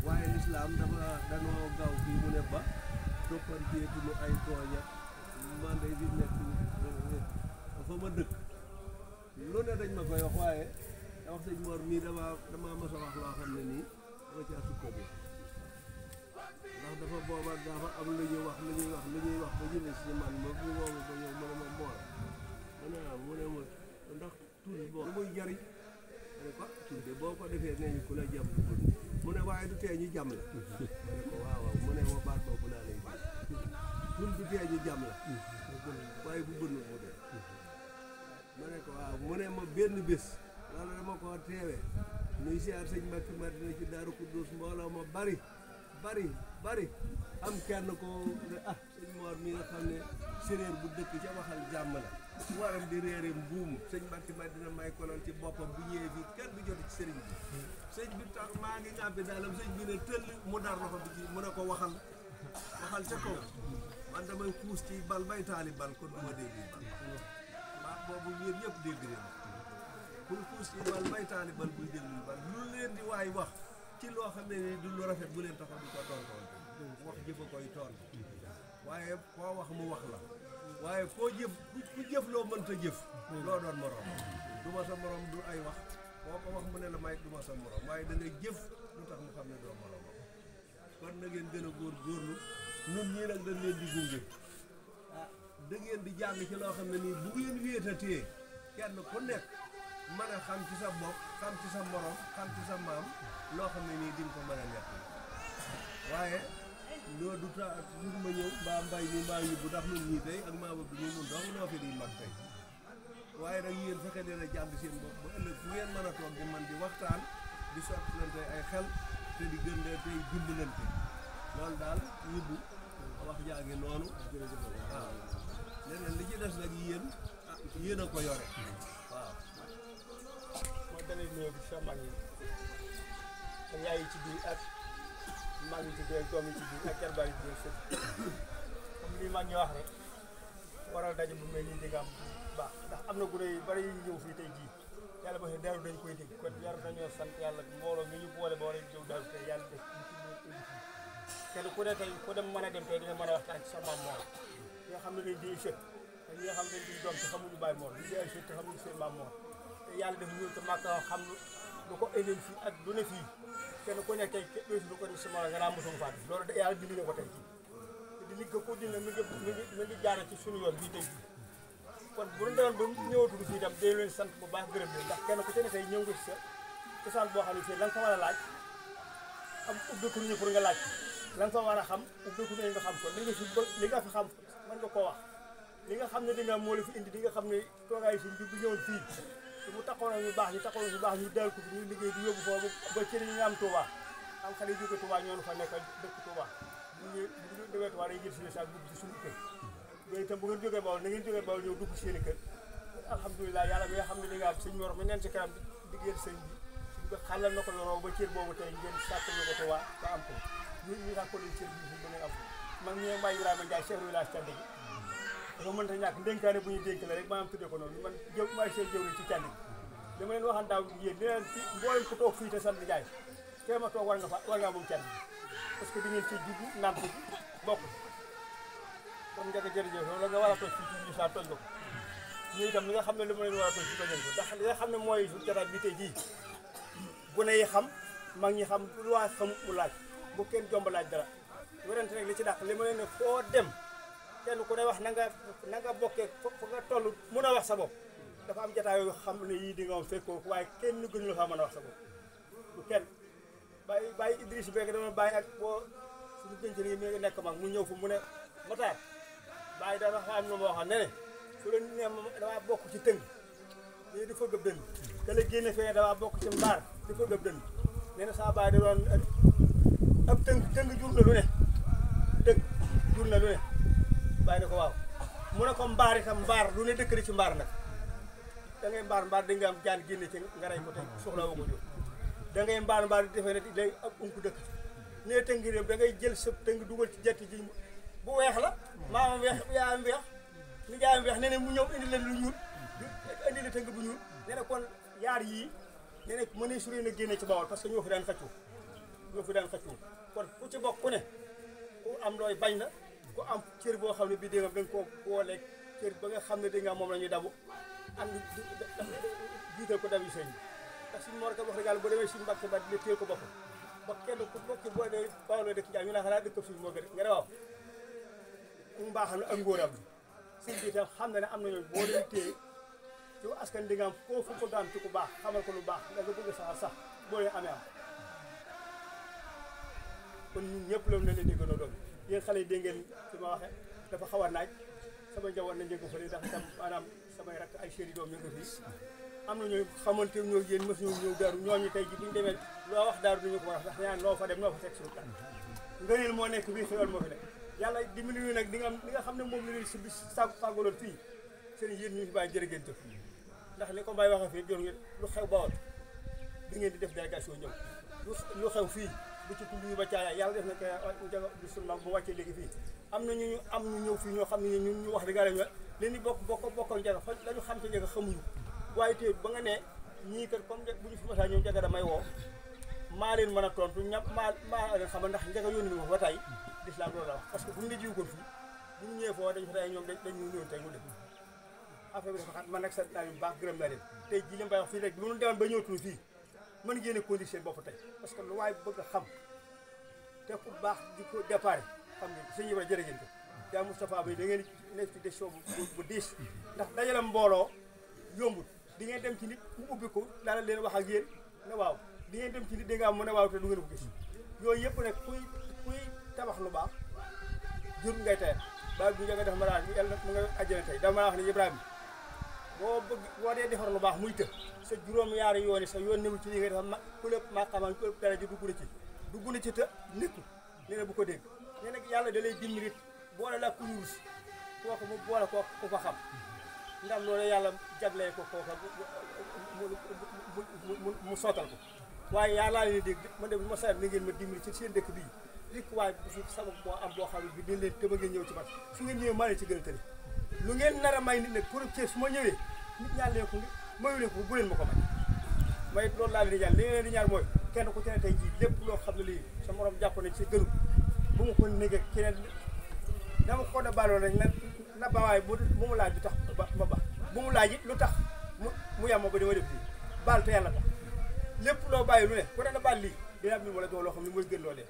waaye lislaam danoo gaaw fii mu ne ba toppanteetuñu ay tooña man day di nekk fa ma dëkk lu ne dañ ma koy wax waaye da wax sëñ Mor mii dama mos a wax loo xam ne nii dama caa sukka bi ndax dafa booba dafa am lu ñuy wax ba jële si man ma bu woomu ba ñëw mu ne ma Mor mu ne ma ndax tur boo muy jariñ ma ne ko tur de boo ko defee nee ñu ku la jàmm mu ne waaye du tee ñu jàmm la ma ne ko waaw mu ne ma baat boobu laa lay tur du tee ñu jàmm la waaye bu bënn mu dee ma ne ko waaw mu ne ma benn bés loolu dama ko teewee nuy siyaar sëñ Mbàkke Madina ci Daaru Kuddus mbooloo ma bari am kenn ko ne sëñ Mor mi nga xam ne séréer bu dëkk ca waxal jàmm la waram di réere mbuum sëñ Mbàkke Madina may kolal ci boppam bu ñëwee fii kenn du jot ci sëriñ bi sëñ bi tax maa ngi ñàbbi daalam sëñ bi ne tëll mu dar loxo bi ci mu ne ko waxal ca kaw man damay xuus ci bal bay taali bal kon du ma dégg bal boobu yéen ñëpp dégg leen pour xuus ci bal bay taali bal buy déglu bal lu leen di waay wax ci loo xam ne ni du lu rafet bu leen taxaw di ko tontoon wax jëf a koy toon waaye koo wax mu wax la waaye koo jëf ku jëf loo mënta jëf loo doon morom du ma sa morom du ay wax koo ko wax mu ne la may du ma sa morom waaye da ngay jëf lu tax mu xam ne doo morom kon na ngeen gën a góorgóorlu ñun ñii nag dañ leen di gunge da ngeen di jàng ci loo xam ne nii bu ngeen wéetatee kenn ku nekk mën a xam ci sa bopp xam ci sa morom xam ci sa maam loo xam ne nii di nga ko mën a nekk waaye loolu du ta du ma ñëw mbaa mbay mi mbaa yóbbu ndax ñun ñii tey ak maama bi ñu mun dong noo fi di mag tey waaye nag yéen fexe leen a jàng seen bopp ba ëllëg fu ngeen mën a toog di man di waxtaan di sottilante ay xel te di gën leen tey dimbalante loolu daal yóbbu wax jaa ngi noonu waaw leneen li ci des nag yéen a ko yore waaw
mooy dalee nuyoo bi sa mag yi sa yaay yi ci biir ak mag yi ci biir doom yi ci biir ak jarbaay yi biir sëpp comme li mag ñi wax rek waral daje bu mel nii dégg am baax ndax am na gune yu bari yu ñëw fii tey jii yàlla ba daaru dañ koy dégg kon yar nañoo sant yàlla mbooloo mi ñu boole ba war a ñëw daaru tey yàlla def ñu ci ñëw indi fii kenn ku ne tey ku dem mën a dem tey di nga mën a waxtaan ci sa maam Mor ñi nga xam ne dañ di sët te ñi nga xam ne dañ di doom te xamuñu Baye Mor ñu di ay sët te xamuñu seen maam Mor te yàlla def ñëw te Màkka xam lu ko indil fii ak lu ne fii kenn ku nekk tey lu ko ni sama nga naa mosuma faa loolu de yàlla dindi nga ko tey jii te di ligg ko dina mi ngi jaare ci suñu yoon bii tey jii kon bu ñu demoon ba ñëwatul fii itam day leen sant bu baax gërëm leen ndax kenn ku ci ne tey ñëw nga ci sa cosaan boo xam ne fii la nga fa war a laaj am ubbeeku ñu pour nga laaj la nga fa war a xam ubbeeku nañu nga xam ko li nga fi xam mën nga koo wax li nga xam ne di nga moo la fi indi di nga xam ne toogaay si bi bu ñëwoon fii te mu taxawoon ak ñu baax ñu taxawoon ñu baax ñu dal ko fi ñu liggéey di yóbbu foofu ba ci ñu am Touba am xale yu jóge Touba ñoo fa nekkal dëkk Touba ñu jógee Touba dañuy jël si sax dugg ci suñu kër yooyu itam bu ngeen jógee Bawol na ngeen jógee Bawol ñëw dugg seen i kër alhamdulilah yàlla mi nga xam ne di nga am sëñ Mor mi neen si kanam liggéeyal sëñ bi suñ ko xàllal na ko yoroo ba cër boobu tey ngeen sàkk ñu ko Touba ba am ko ñu sàkk ko leen cër bi fi ba ngeen am ko man ñee Mbaye Ibrahima Ndiaye chef de village Thiandé gi dafa mënta ñàkk ndénkaane bu ñuy dénk la rek maanaam tuddee ko noonu man jëw maay seen jëw ci Thiandé gi dama leen waxaan daaw yéen di leen ci mboolem ku toog fii te sant Ndiaye kee ma toog war nga moom Thiandé parce que di ngeen ci juddu nàmp bi bokk kon njëkk jërëjëf loolu nga war a toog fii ci biir saa toj ko ñu itam li nga xam ne li ma leen war a toog ci tojal ko ndax li nga xam ne mooy su jotaay bi tey jii bu ne yi xam mag ñi xam lu waa xam mu laaj bu kenn jomb laaj dara werante rek li ci dàq li ma leen ne foo dem kenn ku ne wax na nga bokkee fa nga toll mun a wax sa bopp dafa am jotaay yoo xam ne yii di nga am fekkoo waaye kenn gënu la faa mën a wax sa bopp du kenn bàyyi Idriss Beeg dama bàyyi ak boo suñu penc yi mi nekk mag mu ñëw fu mu ne Matar bàyyi dafa xam ne moo xam ne su la nee damaa bokk ci tëng lii di fa gëb dënn te la génne fee damaa bokk ci mbaar di fa gëb dënn nee na saa bàyyi da doon ab tëng jur na lu ne tëng jur na lu ne bàyyi ne ko waaw mu ne ko mbaar itam mbaar lu ne dëkk ci mbaar nag da ngay mbaar di nga am jaan génne ci nga rey ko te soxla woo ko jóg da ngay mbaar di defee ne léegi ab unku dëkk nee tëng réew da ngay jël sa tëng dugal ci jett ji bu weex la maamam weex yaayam weex ni jaayam weex nee na mu ñëw indi leen lu ñuul indi la tëng bu ñuul nee na kon yaar yii nee na mënee suré na génne ci Bawol parce que ñoo fi daan xëccoo kon ku ci bokk ku ne ku am looy bañ la ku am cër boo xam ne bii dégg nga dañ koo booleeg cër ba nga xam ne dégg nga moom la ñuy dabu am jiital ko dabi sëñ bi ndax suñu Mor ka wax dëgg yàlla boo demee suñu Mbàkke ba di téel ko bopp ba kenn ku bokki boo dee Bawol dëkk Njaay ñu naa xanaa dëkk suñu moo gën nga ne waaw mu mbaaxam ne ak ngóoram sëñ bi itam xam na ne am na ñooñu boo leen téye ci askan di nga am foofu ko daan ci ku baax xamal ko lu baax nga bëgg sax boo leen amee am kon ñun ñëpp loolu la leen di gën a doon yéen xale yi dégg ngeen fi ma waxee dafa xaw a naaj sama njaboot nañ ko fële ndax itam maanaam samay rakk ay chéri doom ñu ngi fi am na ñooy xamante ñoo yéen mos ñu ñëw daaru ñooñu tey ji bu ñu demee loo wax daaru duñu ko wax ndax ñaan loo fa dem noo fa teg suñu tànk ngëneel moo nekk bii xewal moo fi nekk yàlla dimbali ñu nag di nga xam ne moom la leen si bis fàggaloon fii seen yéen ñu fi bàyyi jërë ngeen jëf ndax li ko Mbaye waxee fii jor ngeen lu xew Bawol di ngeen di def délégation ñëw lu xew fii bu ci tudd ñu ba caaya yàlla def na ko jaga bi sunu mag bu wàccee léegi fii am na ñu ñëw fii ñoo xam ne ñun ñu wax dëgg yàlla leen di bokkal njaga fa lañu xam te njaga xamuñu waaye te ba nga ne ñii kat comme bu ñu fi masaa ñëw njaga damay woo maa leen mën a tontu maa leen xamal ndax njaga yónni ma ba tey l'islam loolu la wax parce que bu ñu la jiwkoon fii bu ñu ñëwee foofu dañu fa tey ñoom dañu ñëwoon tey mu def affaire bi dafa xam man nag sant naa yu baax gërëm naa leen tey ji li mbay wax fii rek bu ñu demoon ba ñëwatuñu fii mën ngeen a condition bopp tey parce que lu waay bëgg a xam te ku baax di ko déparé xam nga sëñ Ibra jërë ngeen ko yaa Moustapha Bay da ngeen nekk ci décision bu diis ndax dajale mbooloo yombut di ngeen dem ci nit mu ubbi ko daana leen wax ak yéen ne waaw di ngeen dem ci nit di nga am mu ne waaw te du ngeen ko gis yooyu yëpp nag kuy tabax lu baax jur ngay tayal ba bu njëkk def ma daal yàlla mu nga àjjana tey dama wax ne Ibrahima boo dee defar lu baax muy të sa juróom-yaari yoon yi sa yoon newu ci li nga dafa ku lépp maa xamal ku lépp dara ji dugg na ci te nekku nee na bu ko dégg nee na yàlla da lay dimbali boole la ku ñuus kooku mu boole ko ku ko xam ndax loolu yàlla jaglee ko kooka mu sootal ko waaye yàlla leen dégg man de bu ma sayar ni ngeen ma dimbali ci seen dëkk bii rik waaye bu fi sabab boo am boo xam ne bi dañ leen tëba ngeen ñëw ci man su ngeen ñëwee maa leen ci gën a tëri lu ngeen nar a may nit nag pour su ma ñëwee nit ñaan leen ko mayu leen ko bu leen ma ko may loolu laa leen di ñaan li ngeen di ñaan mooy kenn ku ci ne tey jii lépp loo xam ne lii sa morom jàpp na ci gënu bu mu ko néeg keneen dama ko da baloon rek na bawaay bu mu laaj lu tax ba ba bu mu laaj it lu tax mu yàmma ko dama def fii baal te yàlla tax lépp loo bàyyi lu ne ku ne na baal lii dina am ni wala doo loo xam ne mooy gën loolee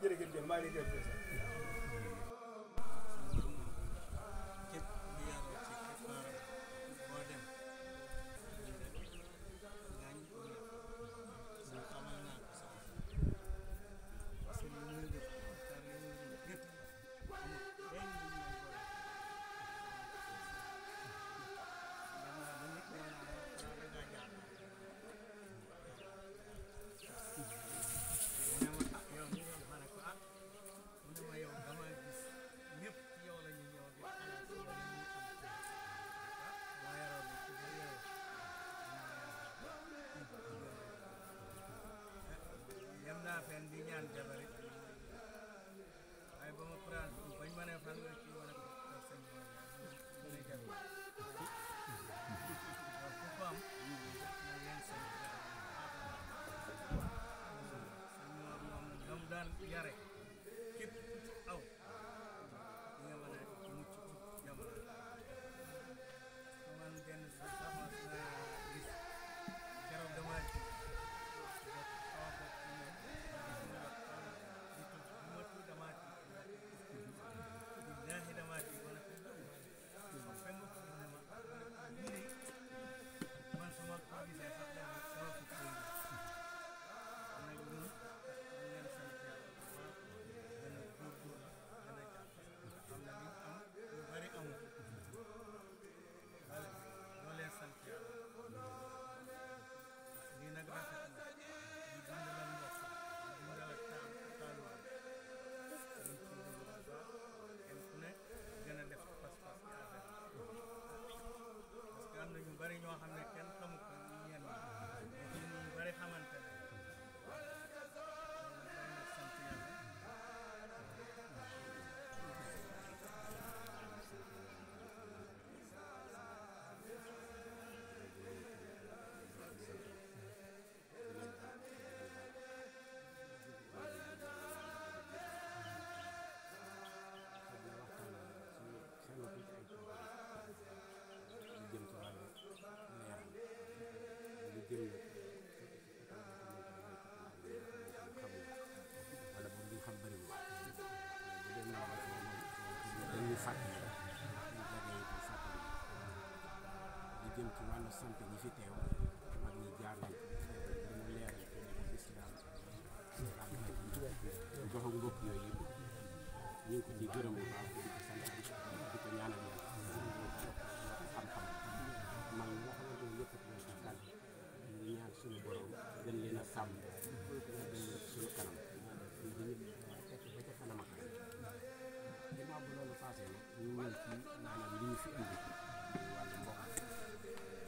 jërëjëf jëf maa ngi lay gërëm
jëm ci wàllu sant ñi fi teew mag ñi jaar nañ mu leeral ci lislaam jox ak mbokk yooyu yëpp ñu ngi ko ci gërëm bu baax di ko sant di ko ñaanal yàlla xam-xam mag ñi nga xamante ne yëpp nañ ci kàddu ñu ngi ñaan suñu borom gën leen a sàmm gën leen suñu kanam ñu fekk ba ca kanam ak kanam ginnaaw bu loolu passé nag ñu ñëw ci maanaam li ñu fi indi wàllu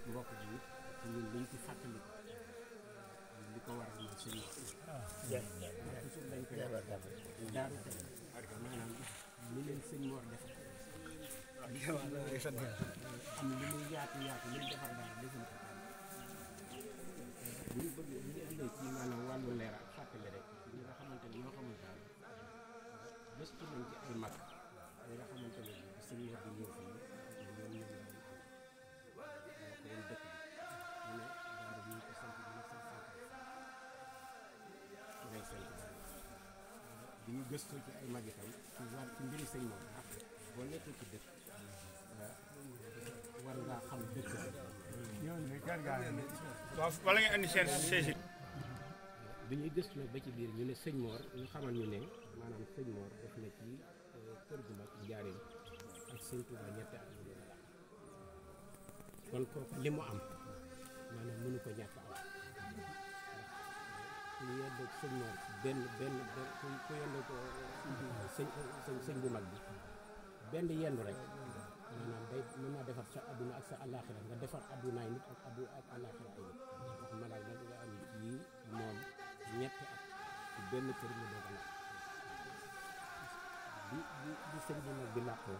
mbokk bi ci ñun liñ ci fàttali ko li ko waral mooy sëñ toujours dañ koy daaru te maanaam li leen sëñ Mor def am li muy yaatu yaatu li mu defar daal defuñ ko bu ñu bëgg bu ñu andee ci maanaam wàllu leer ak fàttali rek ñi nga xamante ne ñoo xamul daal gëstu nañ ci ay mag ñi nga xamante ne bi sëñ Mor di ñëw fii ñoom ñoo ko woon dëkk bi ñu ne daara ñu ko sant 1950 bi ñu gëstoo ci ay mag itam ci war ci mbiri sëñ Mor ndax boo nekkee ci dëkk war ngaa xam dëkk
waaw wala nga andi seen saisit
bi ñuy gëstu nag ba ci biir ñu ne sëñ Mor ñu xamal ñu ne maanaam sëñ Mor def na ci kër gu mag Njaaréem ak sëñ Touba ñetti at kon kooku li mu am maanaam mënu ko ñàkk am ñu yendoo sëñ Mor benn ku yendoo ko sëñ bu mag bi benn yendu rek maanaam day mën naa defar sa adduna ak sa àllaaxira nga defar addunaay nit ak àllaaxira ay nit wax ma daal nga am yii moom ñetti at ci benn kër mu doog a lakk bi sëñ bu mag bi làqoo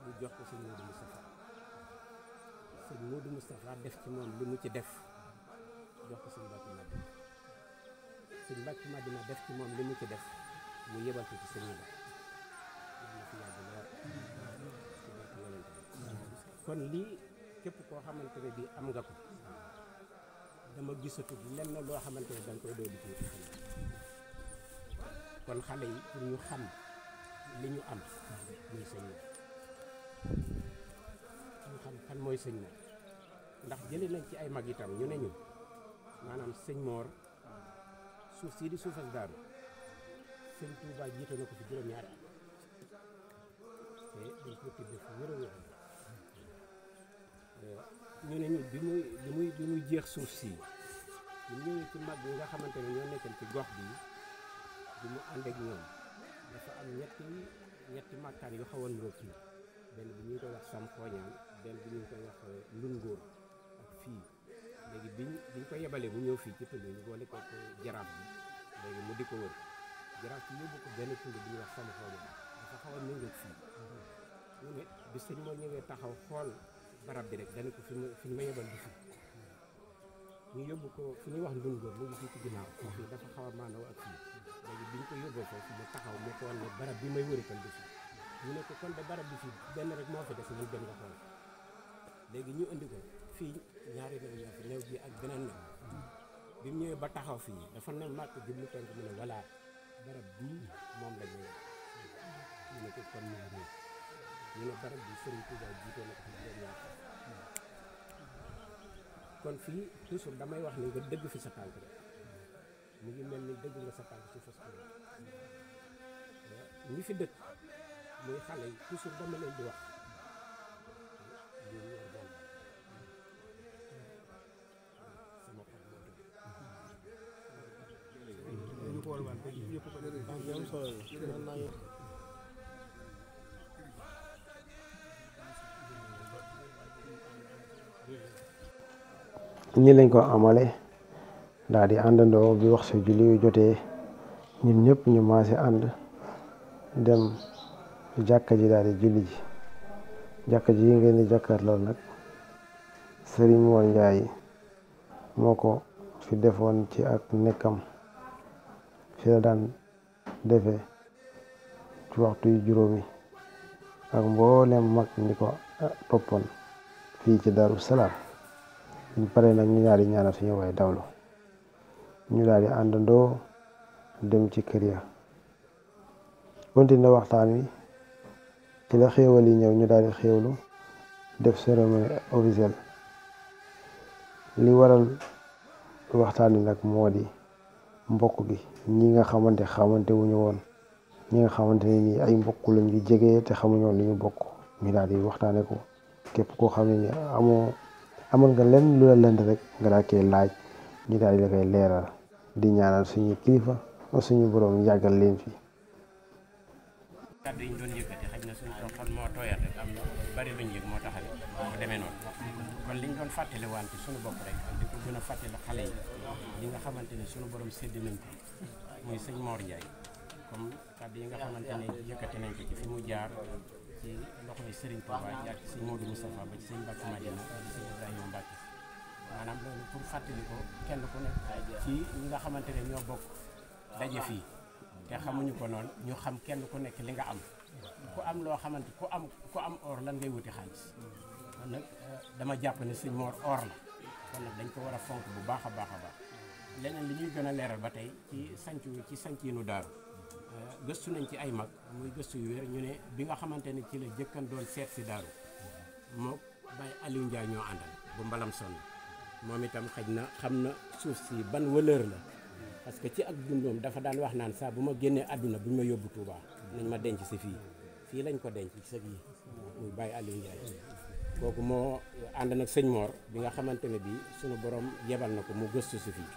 ñu jox ko sëñ Modou Moustapha sëñ Modou Moustapha def ci moom li mu ci def jox ko sëñ Mbacke Madina sëñ Mbacke Madina def ci moom li mu ci def mu yebal ko ci sëñ bi na fi yàgg leer ci barke yonent bi kon lii képp koo xamante ne bii am nga ko dama gisatu lenn loo xamante ne danga koy doon di kon xale yi pour ñu xam li ñu am muy sëñ Mor ñu xam kan mooy sëñ Mor ndax jëlee nañ ci ay mag itam ñu ne ñu maanaam sëñ Mor suuf sii di suufas daaru sëñ Touba jiite na ko fi juróom-ñaari at te dañ ko tudde fu wér a wér ñu ne ñu bi muy jeex suuf sii ñu ñëwee ci mag yi nga xamante ne ñoo nekkoon ci gox bi bi mu ànd ak ñoom dafa am ñetti màkkaan yu xawoon niroo fii benn bi ñu ngi koy wax sam xooñaan benn bi ñu ngi koy wax lun ngóor ak fii léegi biñ ko yebalee bu ñëw fii ci tund ñu boole ko jaraaf bi léegi mu di ko wër jaraaf bi yóbbu ko benn tund bi ñuy wax sam xooñaan dafa xaw a méngoog fii ñu ne bi sëñ moo ñëwee taxaw xool barab bi rek dana ko fi ñu ma yebal di fii ñu yóbbu ko fi ñuy wax ndun góor mu ngi fii ci ginnaaw fii dafa xaw a maandaw ak fii léegi biñ ko yóbboo foofu mu taxaw mu xool ne barab bi may wërital di fii ñu ne ko kon de barab bi fii benn rek moo fi des ñu dem nga xool léegi ñu indi ko fii ñaari new ñoo fi new bi ak beneen new bi mu ñëwee ba taxaw fii dafa ne màkk jublu tonk mu ne voilà barab bii moom la ñu ne ko kon ñu ngi ñu ne barab bi Serigne Touba jiitoo na ko fi juróom-ñaar kon fii toujours damay wax ni nga dëgg fi sa tànk rek mu ngi mel ni dëgg nga sa tànk ci fas ñi fi dëkk muy xale yi toujours dama leen di wax ñu war doon sama xol moo
ni lañ ko amale daal di àndandoo bi wax sa julli yu jotee ñun ñëpp ñu maase ànd dem jàkka ji daal di julli ji jàkka ji yi ngeen di jàkkaarloo nag Sëriñ Mor Njaay moo ko fi defoon ci ak nekkam fi la daan defee ci waxtu yu juróomi ak mboolem mag ñi ko toppoon fii ci Daaru Salaam ñu pare nag ñu daal di ñaanal suñu way dawlu ñu daal di àndandoo dem ci kër ya continué waxtaan wi ci la xéewal yi ñëw ñu daal di xéewlu def cérémonie officielle li waral waxtaan wi nag moo di mbokk gi ñi nga xamante wuñu woon ñi nga xamante ne nii ay mbokk lañ di jege te xamuñu woon li ñu bokk ñu daal di waxtaane ko képp koo xam ne ni amoon nga lenn lu la lënd rek nga daal koy laaj ñu daal di la koy leeral di ñaanal suñu kilifa suñu borom yàggal leen fi.
kàddu yi ñu doon yëkkati xëy na suñu xol moo tooyal rek am na bari luñ yëg moo taxal mu demee noonu kon liñ doon fàttali wante suñu bopp rek di ko gën a fàttali xale yi li nga xamante ne suñu borom sédd nañ ko muy sëñ Mor Ndiaye comme kàddu yi nga xamante ne yëkkati nañ ko ci fi mu jaar ci loxoy Serigne Touba jaar ci sëñ Modou Moustapha ba ci sëñ Mbacke Madina ba ci sëñ Ibrahima Mbacke maanaam loolu pour fàttali ko kenn ku nekk ci ñi nga xamante ne ñoo bokk daje fii te xamuñu ko noonu ñu xam kenn ku nekk li nga am ku am loo xamante ku am or lan ngay wuti xaalis kon nag dama jàpp ne sëñ Mor or la kon nag dañ ko war a fonk bu baax a baax a baax leneen li ñuy gën a leeral ba tey ci sanc yi nu daaru gëstu nañ ci ay mag muy gëstu yu wér ñu ne bi nga xamante ne ci la jëkkan doon seet si daaru moo Baye Aliou Ndiaye ñoo àndal bu mbalam sonn moom itam xaj na xam na suuf si ban valeur la parce que ci ak dundoom dafa daan wax naan saa bu ma génnee àdduna bu ñu ma yóbbu Touba nañ ma denc si fii lañ ko denc ci sëg yi muy Baye Aliou Ndiaye kooku moo ànd nag sëñ Mor bi nga xamante ne bii sunu borom yebal na ko mu gëstu si fii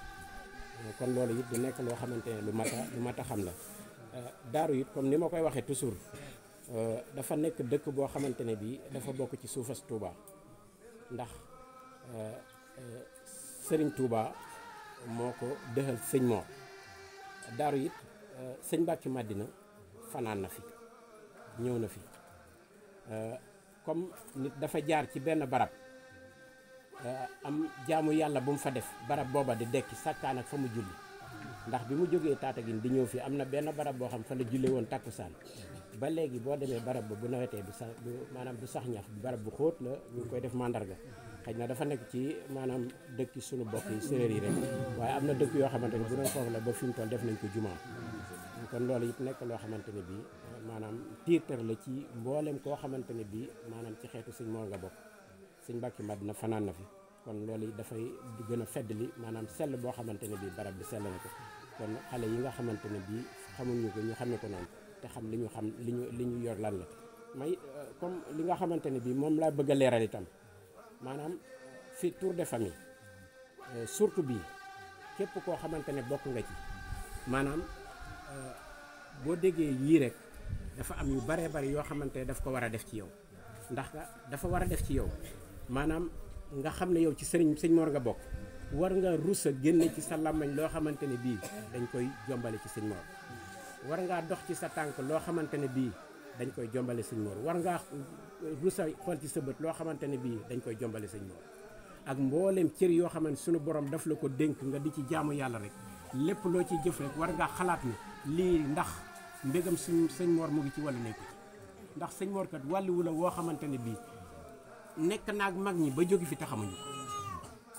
kon loolu it di nekk loo xamante ne lu mat a xam la daaru it comme ni ma koy waxee toujours dafa nekk dëkk boo xamante ne bii dafa bokk ci suufas Touba ndax Serigne Touba moo ko dëxal sëñ Mor daaru it sëñ Mbacke Madina fanaan na fi ñëw na fi comme nit dafa jaar ci benn barab am jaamu yàlla bu mu fa def barab booba di dekki sàkkaan ak fa mu julli ndax bi mu jógee Tataguine di ñëw fii am na benn barab boo xam fa la julle woon takkusaan ba léegi boo demee barab ba bu nawetee du sax maanaam du sax ñax barab bu xóot la ñu ngi koy def mandarga xëy na dafa nekk ci maanaam dëkk suñu bokk yi séeréer yi rek waaye am na dëkk yoo xamante ne bu doon foofu la ba fi mu toll def nañ ko jumaa kon loolu it nekk loo xamante ne bii maanaam tiitar la ci mboolem koo xamante ne bii maanaam ci xeetu sëñ Mor nga bokk sëñ Mbàkke Madina fanaan na fi kon loolu it dafay gën a feddali maanaam sell boo xamante ne bii barab bi sell na ko kon xale yi nga xamante ne bii xamuñu ko ñu xamee ko noonu te xam li ñu xam li ñu yor lan la may comme li nga xamante ne bii moom laa bëgg a leeral itam maanaam fi tour de famille surtout bii képp koo xamante ne bokk nga ci maanaam boo déggee yii rek dafa am yu baree bari yoo xamante ne daf ko war a def ci yow ndax dafa war a def ci yow maanaam nga xam ne yow ci sëñ Mor nga bokk war nga rus a génne ci sa làmmañ loo xamante ne bii dañ koy jombale ci sëñ Mor war ngaa dox ci sa tànk loo xamante ne bii dañ koy jombale sëñ Mor war ngaa rus a xool ci sa bët loo xamante ne bii dañ koy jombale sëñ Mor ak mboolem cër yoo xamante suñu borom daf la ko dénk nga di ci jaamu yàlla rek lépp loo ciy jëf rek war ngaa xalaat ni lii ndax mbégam sëñ Mor mu ngi ci wala nekk ci ndax sëñ Mor kat wàlliwu la woo xamante ne bii nekk naag mag ñi ba jóge fi taxamuñu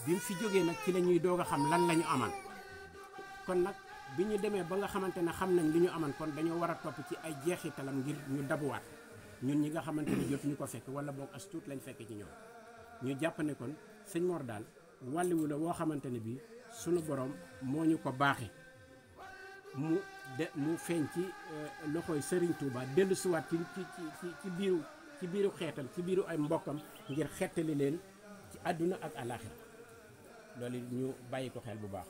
bi mu fi jógee nag ci la ñuy doog a xam lan la ñu aman kon nag bi ñu demee ba nga xamante ne xam nañ li ñu aman kon dañoo war a topp ci ay jeexitalam ngir ñu dabuwaat ñun ñi nga xamante ne jotuñu ko fekk wala boog as tuut lañ fekk ci ñoom ñu jàpp ne kon sëñ Mor daal wàlliwu la woo xamante ne bii sunu borom moo ñu ko baaxee mu feeñ ci loxoy Serigne Touba dellu siwaat ci biiru xeetam ci biiru ay mbokkam ngir xettali leen ci àdduna ak àllaaxira loolu ñu bàyyi ko xel bu baax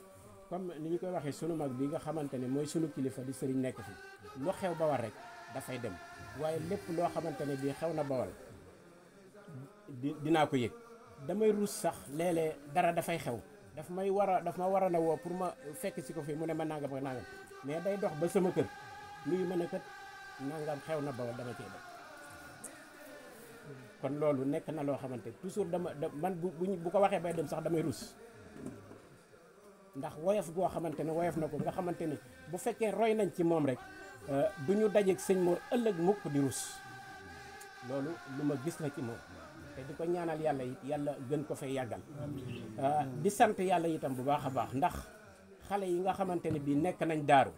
comme ni ñu koy waxee sunu mag bi nga xamante ne mooy sunu kilifa di Serigne nekk fi lu xew Bawal rek dafay dem waaye lépp loo xamante ne bii xew na Bawal dinaa ko yëg damay ruus sax léeg-léeg dara dafay xew daf ma war a na woo pour ma fekk si ko fi mu ne ma nangam ak nangam mais day dox ba sama kër nuyu ma ne kat nangam xew na Bawal dama cee dem kon loolu nekk na loo xamante toujours man bu ko waxee bay dem sax damay rus ndax woyof goo xamante ne woyof na ko nga xamante ne bu fekkee roy nañ ci moom rek du ñu dajeeg sëñ Mor ëllëg mukk di rus loolu lu ma gis la ci moom te di ko ñaanal yàlla it yàlla gën ko fay yàggal di sant yàlla itam bu baax a baax ndax xale yi nga xamante ne bii nekk nañ daaru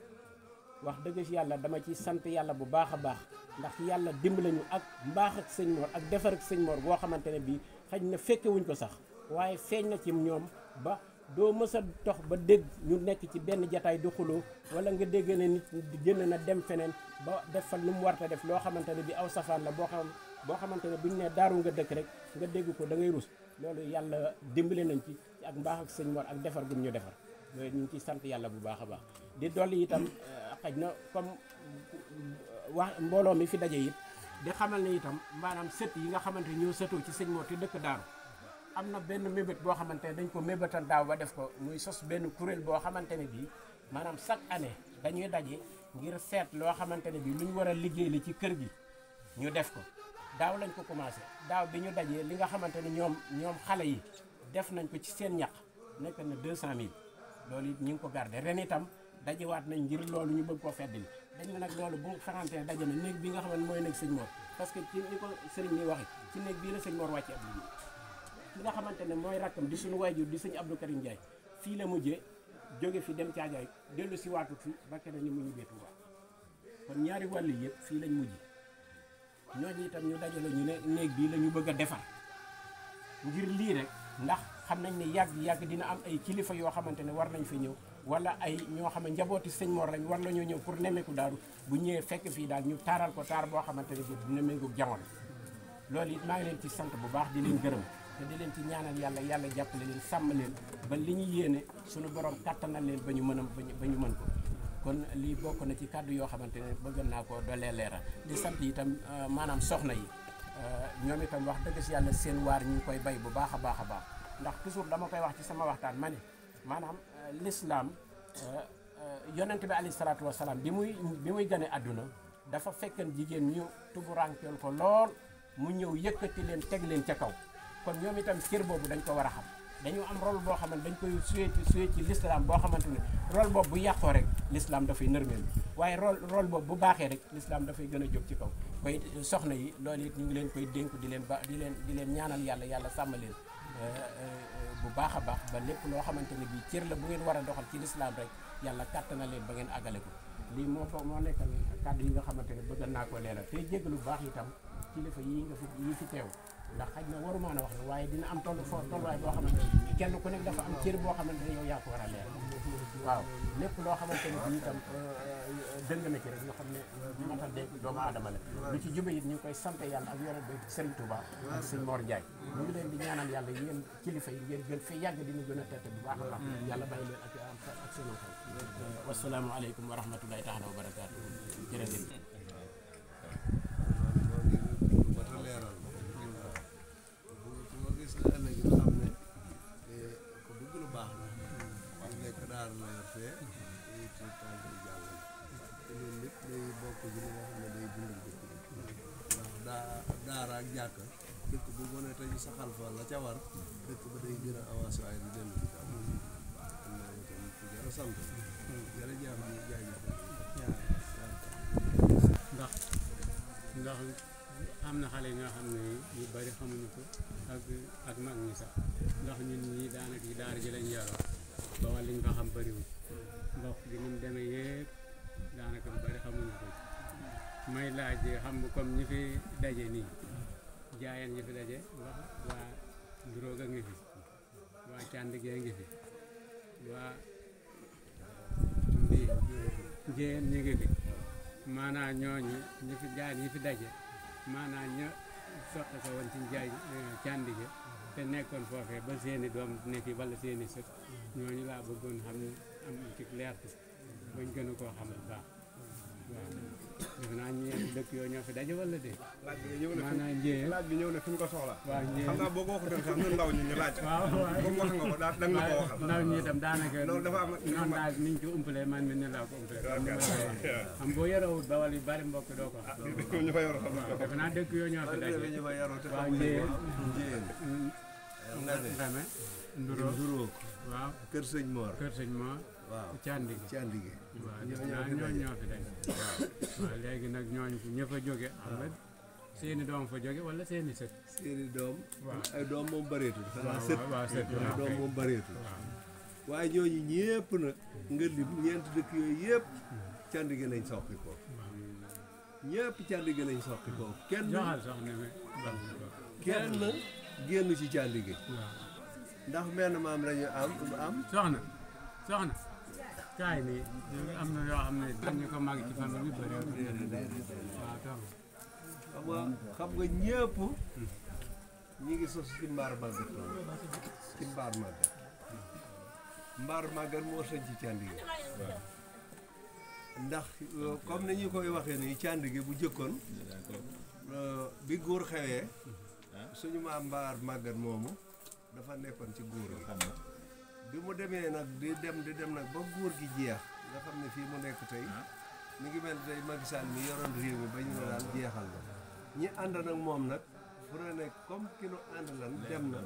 wax dëgg ci yàlla dama ci sant yàlla bu baax a baax ndax yàlla dimbali ñu ak mbaax ak sëñ Mor ak defar ak sëñ Mor boo xamante ne bii xëy na fekkewuñ ko sax waaye feeñ na ci ñoom ba doo mës a dox ba dégg ñu nekk ci benn jataay du xuloo wala nga dégg ne nit génn na dem feneen ba def fa lu mu warta def loo xamante ne bii aw safaan la boo xamante ne buñ ne daaru nga dëkk rek nga dégg ko da ngay rus loolu yàlla dimbali nañ ci ak mbaax ak sëñ Mor ak defar gum ñu defar loolu ñu ngi ciy sant yàlla bu baax a baax di dolli itam xaj na comme wax mbooloo mi fi daje it di xamal ne itam maanaam sët yi nga xamante ne ñoo sëtoo ci sëñ Mor te dëkk daaru am na benn mébét boo xamante ne dañ ko mébétan daaw ba def ko muy sos benn kuréel boo xamante ne bii maanaam chaque année dañuy daje ngir seet loo xamante ne bii lu ñu war a liggéey li ci kër gi ñu def ko daaw lañ ko commencé daaw bi ñu dajee li nga xamante ne ñoom xale yi def nañ ko ci seen ñaq nekk na 200000 loolu it ñu ngi ko gardé ren itam dajewaat nañ ngir loolu ñu bëgg koo feddali dañ ne nag loolu bu xamante ne daje na néeg bi nga xam ne mooy néeg sëñ Mor parce que ci ni ko sëriñ ni waxe ci néeg bii la sëñ Mor wàcce ab liggéey ki nga xamante ne mooy rakkam di suñu waajur di sëñ Abdou Karim Ndiaye fii la mujjee jóge fi dem Caajaay dellu si waatut fi ba keneen ni mu ñu beetu waa kon ñaari wàll yëpp fii lañ mujj ñooñu itam ñu dajale ñu ne néeg bii la ñu bëgg a defar ngir lii rek ndax xam nañ ne yàgg dina am ay kilifa yoo xamante ne war nañ fi ñëw wala ay ñoo xam ne njabooti sëñ Mor lañ war la ñoo ñëw pour nemmeeku daaru bu ñëwee fekk fii daal ñu taaral ko taar boo xamante ne bii dina méngoog jamono loolu it maa ngi leen ci sant bu baax di leen gërëm te di leen ci ñaanal yàlla jàppale leen sàmm leen ba li ñu yéene suñu borom kattanal leen ba ñu mën ko kon lii bokk na ci kàddu yoo xamante ne bëgg naa ko doolee leeral di sant itam maanaam soxna yi ñoom itam wax dëgg si yàlla seen waar ñu ngi koy bay bu baax a baax ndax toujours dama koy wax ci sama waxtaan ma ne maanaam l'islam yonent bi alayhi salaatu wasalaam bi muy gane àdduna dafa fekkan jigéen ñu tuburankeel ko lool mu ñëw yëkkati leen teg leen ca kaw kon ñoom itam cër boobu dañ ko war a xam dañu am rôle boo xamante dañ koy suyee ci l'islam boo xamante ne rôle boobu bu yàqoo rek l'islam dafay nërmeel waaye rôle boobu bu baaxee rek l'islam dafay gën a jóg ci kaw koy soxna yi loolu it ñu ngi leen koy dénku di leen ñaanal yàlla sàmm leen bu baax a baax ba lépp loo xamante ne bii cër la bu ngeen war a doxal ci l'islam rek yàlla kàttan na leen ba ngeen àggale ko lii moo nekkal kàddu yi nga xamante ne bëgg naa koo leeral tey jéggalu bu baax itam kilifa yi fi teew ndax xaj na waru maan a wax waaye dina am tolluwaay boo xamante ne kenn ku nekk dafa am cër boo xamante ne yow yaa ko war a leer waaw lépp loo xamante ne bii itam dëng na ci rek ñu xam ne mat a dégg doomu aadama la lu ci jube it ñu ngi koy sant yàlla ak yore ba Serigne Touba ak Serigne Mor Ndiaye ñu ngi leen di ñaanal yàlla yéen kilifa yi ngeen gën fi yàgg dina gën a tette bu baax a baax yàlla bàyyi leen ak seen xel wasalaamu aleykum wa rahmatullahi taala wa barakaatu jërëjëf
daara ak jàkk dëkk bu mënee tey saxal fa la ca war dëkk ba day gën a avancé waaye du dellu ci kaw am na itam ku jar a sant jërëjëf ñu jaajëf
ndax am na xale ñoo xam ne yu bari xamuñu ko ak mag ñi sax ndax ñun ñi daanaka ci daara ji lañ yaroo ba wàll liñ fa xam bariwul ndox gi ni mu demee yëpp daanaka lu bari xamuñu ko may laaj xam comme ñi fi daje nii jaayeen ñi fi daje wax waa Nduróog a ngi fi waa Càndigee ngi fi waa Njéen ñi ngi fi maanaam ñooñu ñi fi jaay ñi fi daje maanaam ña soqe ko woon ci jaay Càndige te nekkoon foofee ba seeni doom ne fi wala seeni sët ñooñu laa bëggoon xam ne am ci leerte bañ gën a koo xam bu baax waaw defe naa ñeenti dëkk yooyu ñoo fi daje wala de maanaam njéen
laaj bi ñëw na fi ñu ko soxla
waaw njéen
xam naa boo ko waxutoon sax ñun ndaw ñi ñu laaj
waaw
comme wax nga ko da nga ko waxal
ndaw ñi itam daanaka
loolu dafa am
noonu daal niñ ko umpalee man mi ne laa ko umpalee xam boo yorewut ba wala yu bari mbokk doo ko xam
ñu fa yor xam
waaw defe naa dëkk yooyu ñoo fi daje
ñu fa yaroo te
waaw
njéen
Ndame Nduróog waaw
kër sëñ Mor
kër sëñ Mor
waaw
Càndige
Càndige
waaw defe naa ñooñu ñoo fi daje waaw léegi nag ñooñu ña fa jóge xam nga seeni doom fa jóge wala seeni sët
seeni doom
waaw
ay doom moom bëreetul xanaa sët
waaw sët
ay doom moom bëreetul
waaw
waaye ñooñu ñëpp nag nga lim ñeenti dëkk yooyu yëpp Càndige lañ soqi ko ñëpp Càndige lañ soqi ko kenn
joxal sax ne
kenn génn ci Càndige
waaw
ndax menn maam lañu am
soxna kaay nii am na yoo xam ne dañu ko màgg ci famille bi bëri waaw
xam nga ñëpp ñi ngi sos ci mbaar màggat ci mbaar màggat moo sañ ci Càndige ndax comme ni ñu koy waxee nii Càndige bu jëkkoon bi góor xewee suñu maam mbaar màggat moomu dafa nekkoon ci góor gi bi mu demee nag di dem nag ba góor gi jeex nga xam ne fii mu nekk tey mi ngi mel tey Macky Sall mi yoroon réew mi ba ñu ne daal jeexal na ñi ànd nag moom nag fu ne nekk comme ki nu ànd lan dem na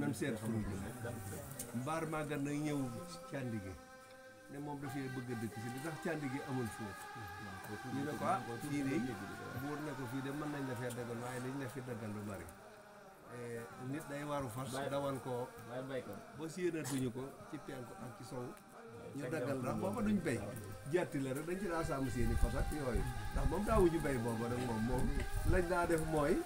nan seet fu ñu jëm mbaar màggat nag ñëw Càndige ne moom dafay bëgg a dëkk si li tax Càndige amul foofu ñu ne ko fii de buur ne ko fii de mën nañ la fee daggal waaye liñ la fi daggal lu bari nit day waru fas dawan ko ba séenatuñu ko ci penku ak ci sow ñu daggal ndax booba duñ béy jetti la rek dañ ci daa sàmm seeni fas ak yooyu ndax moom daawuñu béy booba nag moom lañ daa def mooy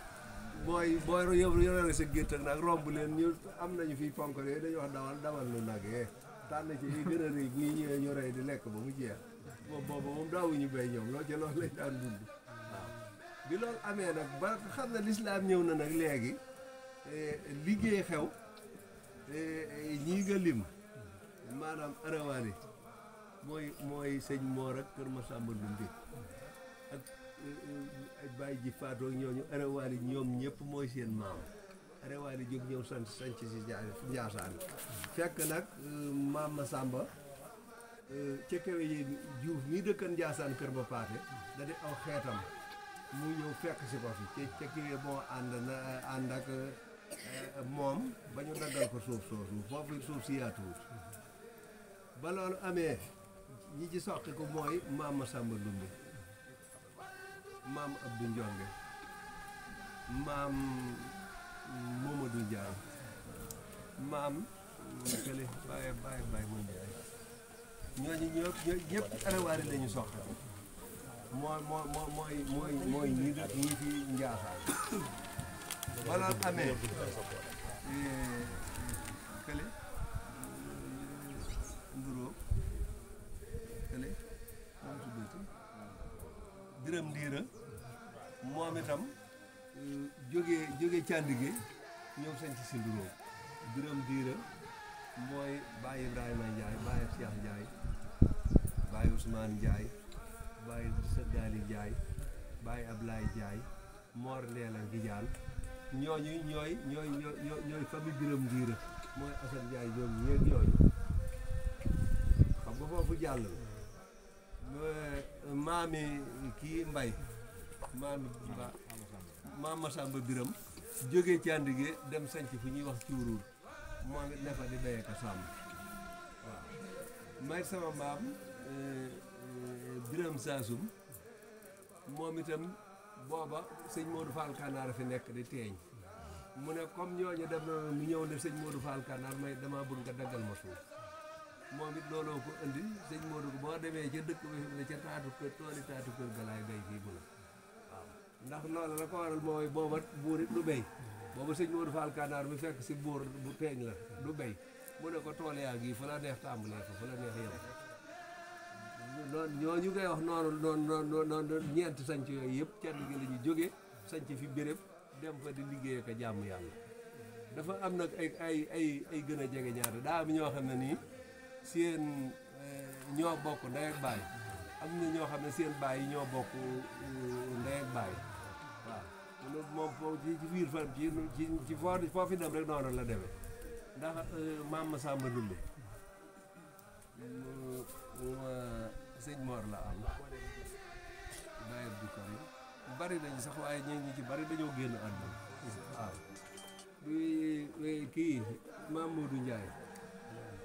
boo yorale sa gétt ak nag romb leen ñu am nañu fi ponk yooyu dañuy wax dawal lu nag tànn ci yi gën a rëy bu ñu ñëwee ñu rey di lekk ba mu jeex booba moom daawuñu béy ñoom loolu ci loolu lañ daan dund waaw bi loolu amee nag ba xam ne lislaam ñëw na nag léegi liggéey xew ñii nga lim maanaam arawaani mooy sëñ Moor ak Kër Masamba Ndumbe ak Baye ji faatoo ñooñu arawaani ñoom ñëpp mooy seen maam arawaani jóg ñëw sanc si Njaasaan fekk nag maam Masamba ca kawe yi Juuf mii dëkkan Njaasaan Kër ba paate da di aw xeetam mu ñëw fekk si ko fi ca kawe moo ànd ak moom ba ñu daggal ko suuf soosu foofu suuf si yaatuwut ba loolu amee ñi ci soqi ko mooy maam Masamba Dumbe maam Abdou Ndionge maam Momadou Ndiaye maam kële Baye mu Ndiaye ñooñu ñëpp arawaari lañu soqi ko mooy ñi fi Njaasaan ba loolu amee kële nduroo kële moom tuddati Biram Ndiira moom itam jóge Càndige ñëw sañ ci si nduroo Biram Ndiira mooy Baye Ibrahima Ndiaye Baye Cheikh Ndiaye Baye Ousmane Ndiaye Baye Sadali Ndiaye Baye Ablaye Ndiaye Mor Ndeela Ngijaan ñooñu ñooy famille Biram Ndiira mooy Assane Ndiaye ñoom ñeeg yooyu xam nga foofu jàll maami kii Mbay maam Masamba Biram jógee Càndige dem sanc fu ñuy wax cuuruur moom it nefa di béyee ko sàmm waaw may sama maam Biram Saasum moom itam booba sëñ Modou Fall Kanaar fi nekk di teeñ mu ne comme ñooñu dem na mu ñëw ne sëñ Modou Fall Kanaar may dama bëgg nga daggal ma suuf moom it looloo ko indi sëñ Modou ko boo demee ca dëkk bi ne ca taatu kër tooli taatu kër galaay bay fii bu la waaw ndax loolu la ko waral mooy booba buur it du béy booba sëñ Modou Fall Kanaar mi fekk si buur bu teeñ la du béy mu ne ko tool yaa ngi fa la neex tàmbalee fa la neex yem noonu ñooñu ngay wax noonu ñeenti sanc yooyu yëpp kenn gi la ñu jóge sanc fi béréb dem fa di liggéey ak jàmm yàlla dafa am nag ay gën a jege ñaata daa am ñoo xam ne nii seen ñoo bokk ndey ak baay am na ñoo xam ne seen baay yi ñoo bokk ndey ak baay waaw moom foofu ci biir fan ci foofu dem rek noonu la demee ndax maam Masamba Dumbe sëñ Mor la am Baye du ko bari nañu sax waaye ñi ci bari dañoo génn àdduna waaw kii Mamadou Ndiaye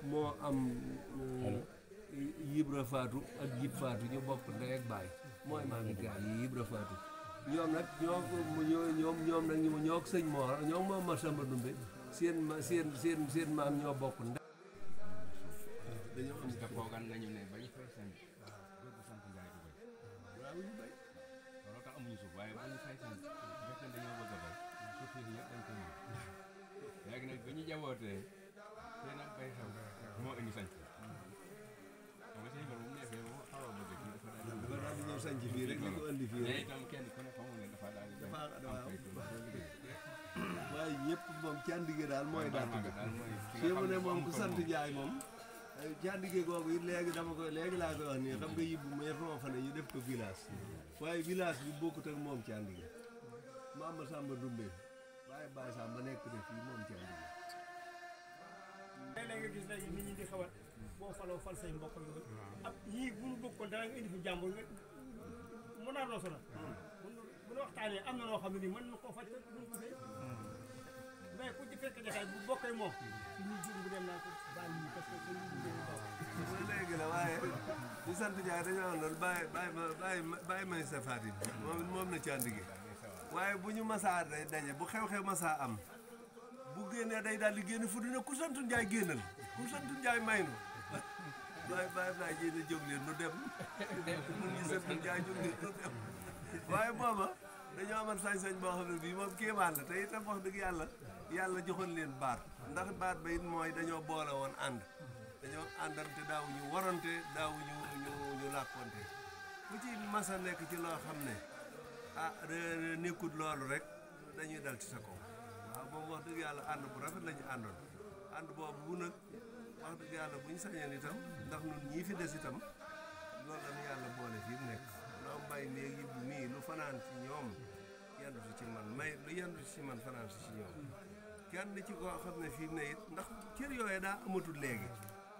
moo am Yibra Fatou ak Jib Fatou ñu bokk ndey ak baay mooy maami gaay yi Yibra Fatou ñoom nag ñoom nag ñoo ak sëñ Mor ñoom moom Masamba Dumbe seen maam ñoo bokk ndey dañoo am
te foogaan nañu ne bañ fay sant dëgg sant Njaay du bay
waaw ñu bay
loolu tax amuñu suuf waaye ba ñu fay sant fekk dañoo bëgg a bay suuf yi ñëpp dañ ko moom léegi nag ba ñu jabootee te nag bay xew moo indi sant xam nga sëñ Ba bu mu nekkee moom xaw a bëgg kii dafa
daal di ñëw sanc fii rek li ko indi fii
mais itam kenn ku ne xamu ne dafa daal di
waaye ñëpp moom Càndige daal mooy daal
mooy
fii mu ne moom ku sant Njaay moom Càndige googu it léegi laa koy wax nii xam nga yibbu mais ron fa ne ñu def ko village waaye village bi bokkut ak moom Càndige maam Masamba Dumbe waaye Baye Samba nekk na fii moom Càndige
léeg-léeg nga gis léegi nit ñi di xaw a boo faloo fal say mbokk ak yooyu ab ñii bu ñu bokkoon dara nga indi fi jàmbur nga mën naa loo sonal bu ñu waxtaanee am na loo xam ne nii mën na koo faj te duñ ko fay mais ku ci fekk jaxaay bu bokkee moom ñu jur bu dem naa ko bàyyi ñu parce que ñu
mooy léegi la waaye ñu sant Njaay dañoo am loolu bàyyi may sa Fatim moom na Càndige waaye bu ñu masaa day daje bu xew-xew masaa am bu génnee day daal di génn fu dina ku sant Njaay génnal ku sant Njaay may nu bàyyi naa ji na jóg leen nu dem mun ñu sant Njaay jóg leen nu dem waaye booba dañoo amoon sañ-sañ boo xam ne bii moom kéemaan la te itam wax dëgg yàlla joxoon leen baat ndax baat ba it mooy dañoo boole woon ànd dañoo àndante daawuñu warante daawuñu ñu làkkonte ku ci masa nekk ci loo xam ne nekkut loolu rek dañuy dal ci sa kaw waaw moom wax dëgg yàlla ànd bu rafet la ñu àndoon ànd boobu bu nag wax dëgg yàlla bu ñu sañoon itam ndax ñun ñii fi des itam loolu la ñu yàlla boole fii mu nekk loo mbay néeg yi bu nii lu fanaan ci ñoom yendu si ci man lu yendu si man fanaan si ci ñoom kenn ci koo xam ne fii mu ne it ndax cër yooyu daa amatul léegi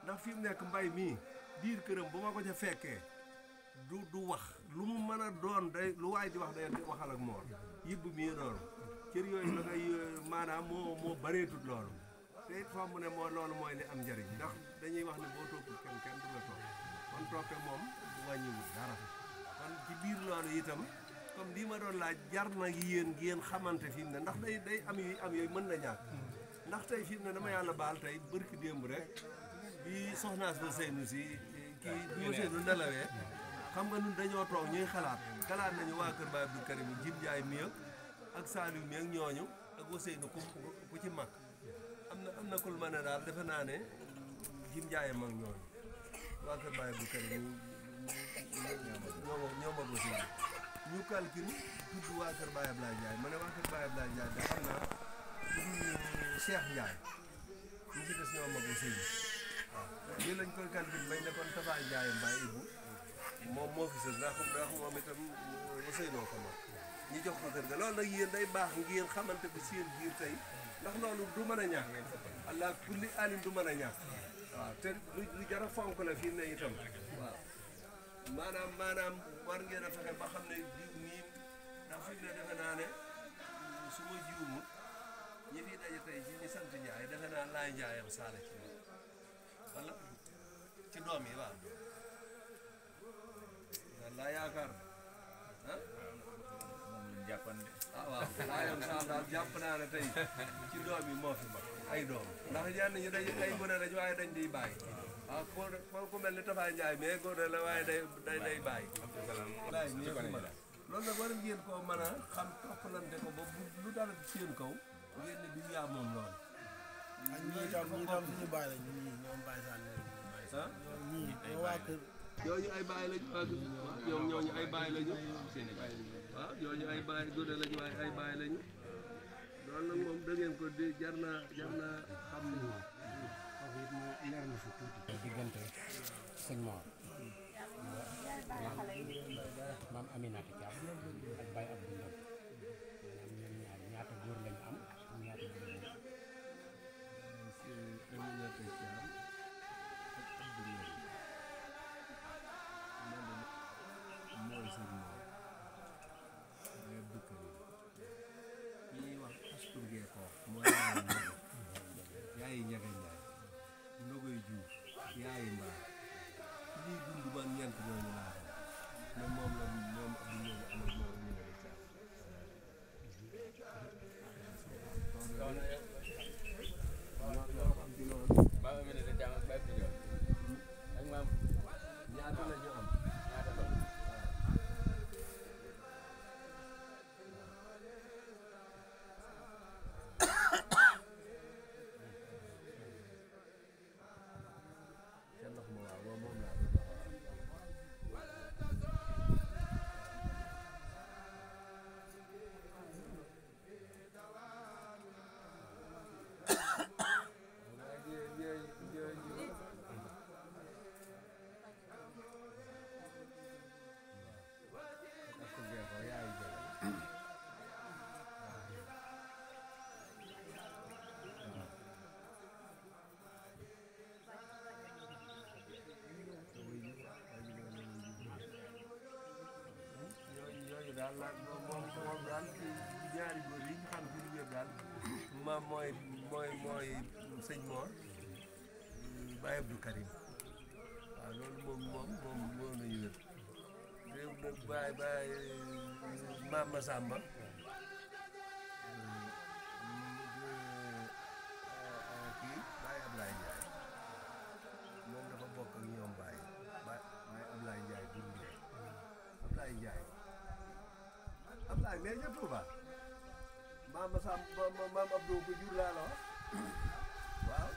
ndax fi mu nekk mbay mii biir këram bu ma ko ca fekkee du wax lu mu mën a doon day lu waay di wax day waxal ak moor yibbu mii doon cër yooyu la koy maanaam moo bareetut loolu te it foo mu ne moo loolu mooy li am njëriñ ndax dañuy wax ne boo toppul kenn du la topp kon toppe moom du wàññiwul dara kon ci biir loolu itam comme lii ma doon laaj jar na yéen xamante fi mu ne ndax day am yooyu mën na ñàkk ndax tey fi mu ne dama yàlla baal tey bërki démb rek bi soxnaas ba Seynou si kii bi ma Seynou nelawee xam nga nun dañoo toog ñuy xalaat nañu waa kër Baye Abdou Karim Jib Njaay mi ak Saliou mi ak ñooñu ak Ousseynou ku ci mag am na kul ma ne daal defe naa ne Jib Njaay mag ñooñu waa kër Baye Abdou Karim ñoo mag Ousseynou ñu calcule tudd waa kër Baye Ablaye Ndiaye ma ne waa kër Baye Ablaye Ndiaye da xam naa Cheikh Ndiaye ñu ci des ñoo mag Ousseynou waaw lii lañ koy calcule bañ ne kon Tafa Ndiaye Mbaye Ibou moom moo fi sës ndax moom itam Ousseynou ko mag ñu jox ko kër ga loolu nag yéen day baax ngeen xamante ko seen biir tey ndax loolu du mën a ñàkk allah kulli alim du mën a ñàkk waaw te lu jar a fonk la fii ne itam waaw maanaam war ngeen a fexe ba xam ne diw nii ndax fi mu ne defe naa ne su ma jiwumut ñi fi daje tey ci ñi sant Njaay defe naa laay Njaayam saala ci ñoom wala ci doom yi waaw laa yaakaar ah waaw laayam saal daal jàpp naa ne tey ci doom yi moo fi mag ay doom ndax ñenn ñi dañ ay gone lañ waaye dañ di bàyyi waaw ku mel ni Tafa Njaay mais gone la waaye day bàyyi laay ñii fi mag loolu nag war ngeen koo mën a xam toppalante ko ba lu dara seen kaw ngeen ne bi yaa moom loolu
ak ñii tam suñu bàyyi la ñoom bàyyi saan ñii ñoo waa kër
ñooñu ay bàyyi lañu waaw ñooñu ay bàyyi lañu waaw ñooñu ay bàyyi gone lañu waaye ay bàyyi lañu loolu nag moom da ngeen ko di jar naa xam ne
foofu it mu leer na fi tuuti diggante sëñ Mor maam Aminata Thiam ak Baye Abdou Ndom maanaam ñoom ñaar ñaata góor lañu am ñaata góor lañu
Aminata Thiam ak Abdou Ndom mooy sëñ Mor Baye Abdou Karim ñuy wax Astou Gueye ko mooy yaayi Njaga Njaay Ndogoy Juuf yaayi Mbaar lii dund ba ñeent ñooñu laa xam ne moom la ñoom ab ñooñu am ak moom ñu ngi caam loo xam ci loolu ñaata la ñu am daal moom daal ci ñaari góor yi ñu xam ci lu wér daal maam mooy sëñ Mor Baye Abdou Karim waaw loolu moom moo nañu wér réew nag Baye maam Masamba kii Baye Ablaye Ndiaye moom dafa bokk ak ñoom Baye Ablaye Ndiaye dund Ablaye Ndiaye Ablaye mais ñëpp Touba maam Abdou ko jur laa la wax waaw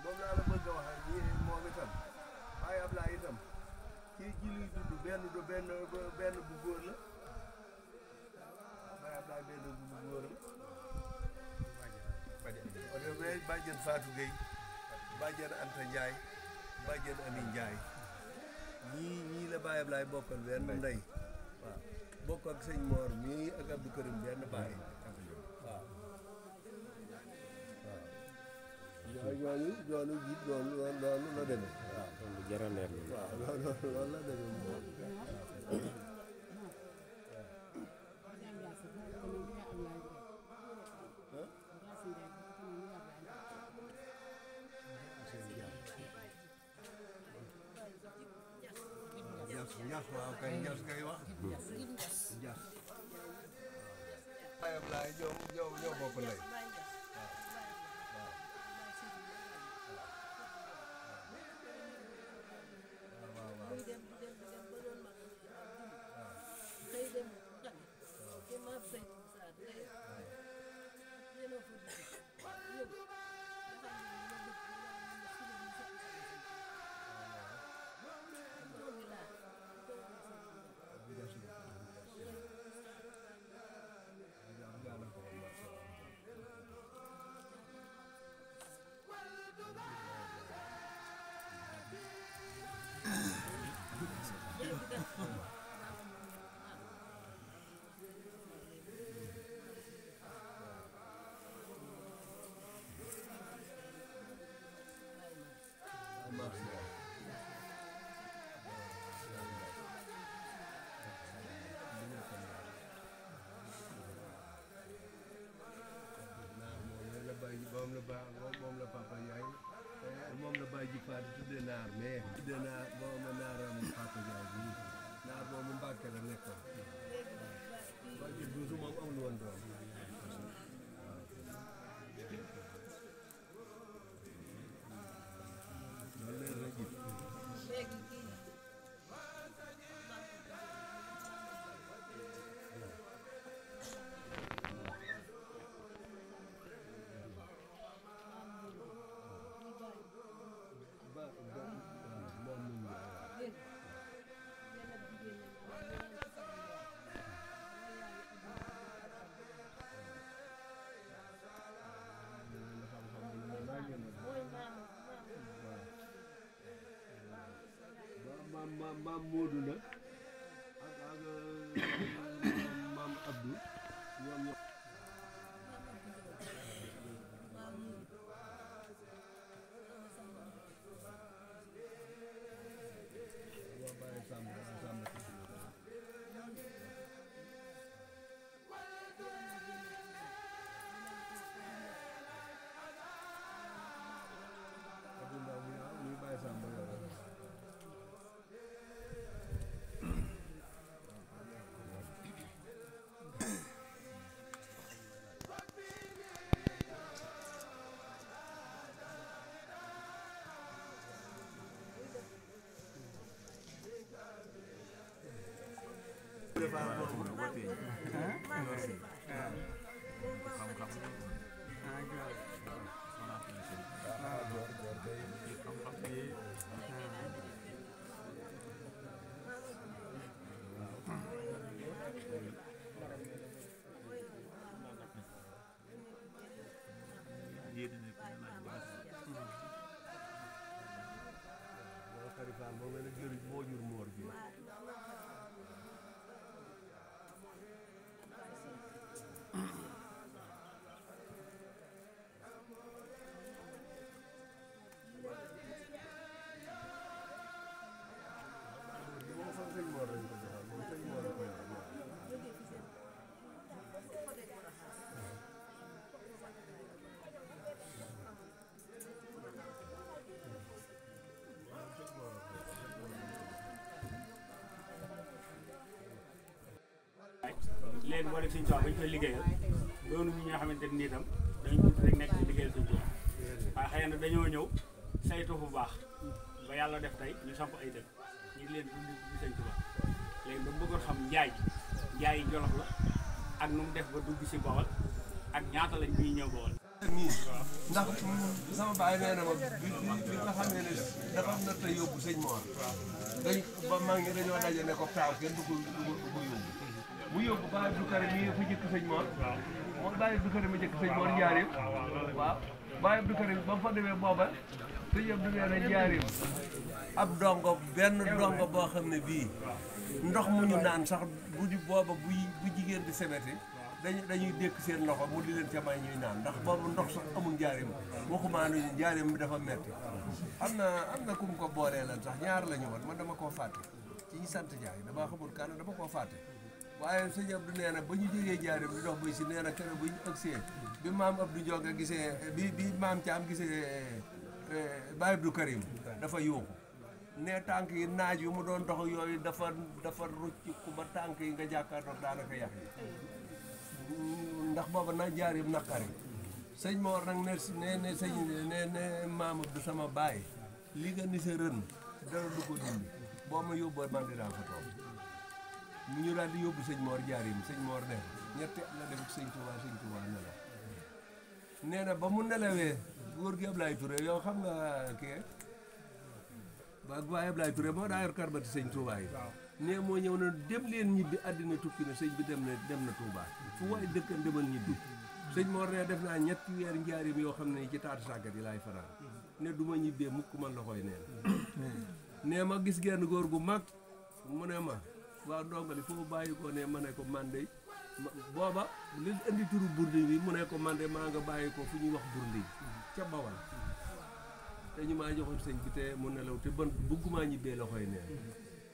moom laa la bëgg a wax ak ñi moom itam waaye Ablaye itam kii ji luy dudd benn bu góor la waaye Ablaye benn bu góor la bàjjen Fatou Gueye bàjjen Anta Ndiaye bàjjen Ami Ndiaye ñii la Baye Ablaye bokkal benn ndey waaw bokk ak sëñ Mor mii ak Abdou Karim benn bàyyi waaw ñooñu jiit loolu la demee waaw
loolu jara leer la
waaw loolu la demee moom waaw kay Njas kay wax Njas ayam laay ñoo bokk lay moom la papa yaay moom la bàyyi ji faat tudde naar mais tudde naar moom la naaram papa yaay bi naar moomu Mbàkke la nekkoon waaw ji duusu moom amul woon doom loolu leer na jib maam Moodu la ak maam Abdou ñoom ñoo bàyyi sàmm Abdou Ndaw muy bàyyi sàmm Xarifaan moom la jëriñ moo jur moor bi moom sax sëñ moor lañ ko joxoon moom sëñ moor la koy
leen moo def suñu tool ba ñu koy liggéeyal doonu ñi nga xamante ni itam dañu tudd rek nekk ci liggéeyal suñu tool waaye xëy na dañoo ñëw saytu bu baax ba yàlla def tey ñu samp ay dëkk ñu ngi leen dund di sëñ Tuubaa léegi dama bëggoon xam njaay Jolof la ak nu mu def ba dugg si Bawol ak ñaata lañ ñuy ñëw Bawol
nii ndax sama baay nee na ma bi nga xam ne dafa am na tey yóbbu sëñ Mor dañ ba mag ñi dañoo daje ne ko taaw kenn du ko yóbbu mu yóbbu Baye Abdou Karim mii fa jëkk sëñ Mor moom Baye Abdou Karim ma jëkk sëñ Mor njaarim waaw Baye Abdou Karim ba mu fa demee booba sëñ Abdou nee na njaarim ab dongo benn dongo boo xam ne bii ndox mu ñu naan sax bu di booba bu jigéen di sebeti dañuy dékk seen loxo mu di leen ca may ñuy naan ndax boobu ndox sax amul njaarim waxumaa nañu njaarim bi dafa metti am na ku mu ko boolee lan sax ñaar la ñu woon man dama koo fàtte ci ñi sant jaay damaa xamul kan dama koo fàtte waaye sëñ Abdou nee na ba ñu jógee njaarim di dox bay si nee na kenn bu ñu agsee bi maam Abdou Ndioga gisee bi maam Thiam gisee Baye Abdou Karim dafa yuuxu ne tànk yi naaj yu mu doon dox yooyu dafa rucc ku ba tànk yi nga jàkkaarloo daanaka yax yi ndax booba na jaar yëpp naqari sëñ Mor nag ne sëñ ne maam du sama baay li nga ni sa rën dara du ko dindi boo ma yóbboo man dinaa fa toog mu ñu daal di yóbbu sëñ Mor jaarim sëñ Mor ne ñetti at la def sëñ Touba nelaw nee na ba mu nelawee góor gi Ablaye Touré yow xam nga kii ba waaye Ablaye Touré moo daa yor karbati sëñ Touba yi nee moo ñëw na dem leen ñibbi àddina tukki na sëñ bi dem na Touba fu waay dëkkan demal ñibbi sëñ Mor ne def naa ñetti weer njaarim yoo xam ne ci taatu sàkkat yi laay fanaan ne du ma ñibbee mukk man loxoy neen nee ma gis genn góor gu mag mu ne ma waaw ndongali foofu bàyyi ko ne ma ne ko man de booba li indi turu burdi bi mu ne ko man de maa nga bàyyi ko fu ñuy wax burdi ca Bawal te ñu maa joxoon sëñ bi te mu nelaw te ban bëggumaa ñibbee loxoy neen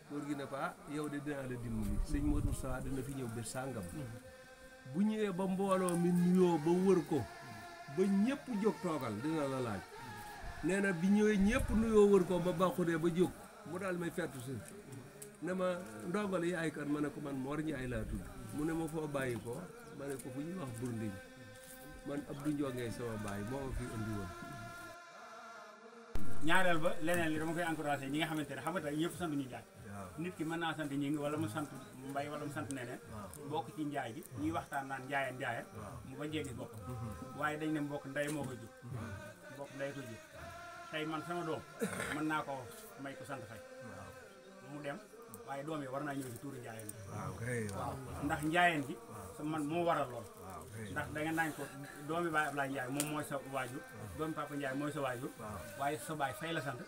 góor gi ne ko ah yow de dinaa la dimbali sëñ Modou Sa dina fi ñëw bés sàngam bu ñëwee ba mbooloo mi nuyoo ba wër ko ba ñëpp jóg toogal dina la laaj nee na bi ñëwee ñëpp nuyoo wër ko ba bàqudee ba jóg mu daal may fettu si ne ma ndongal yaay kan ma ne ko man Mor Ndiaye laa tudd mu ne ma foo bàyyi ko ma ne ko fu ñuy wax Bournding man Abdou Ndiongé sama baay moo ma fi indi woon.
ñaareel ba leneen li dama koy encouragé ñi nga xamante ne xam nga tey ñëpp sant ñu jaay nit ki mën naa sant ñi ngi wala mu sant mbay wala mu sant neneen bokk ci njaay gi ñuy waxtaan naan njaayeen mu ba jéggi bopp waaye dañ ne mbokk ndey moo ko jur mbokk ndey ko jur tey man sama doom mën naa ko may ko sant fay mu dem waaye doom yi war naa ñëw ci tuuru njaayeen bi waaw ndax njaayeen gi man moo waral lool ndax da nga naañ ko doomi baay Ablaye Ndiaye moom mooy sa waajur doomi papa Ndiaye mooy sa waajur waaye sa baay fay la sant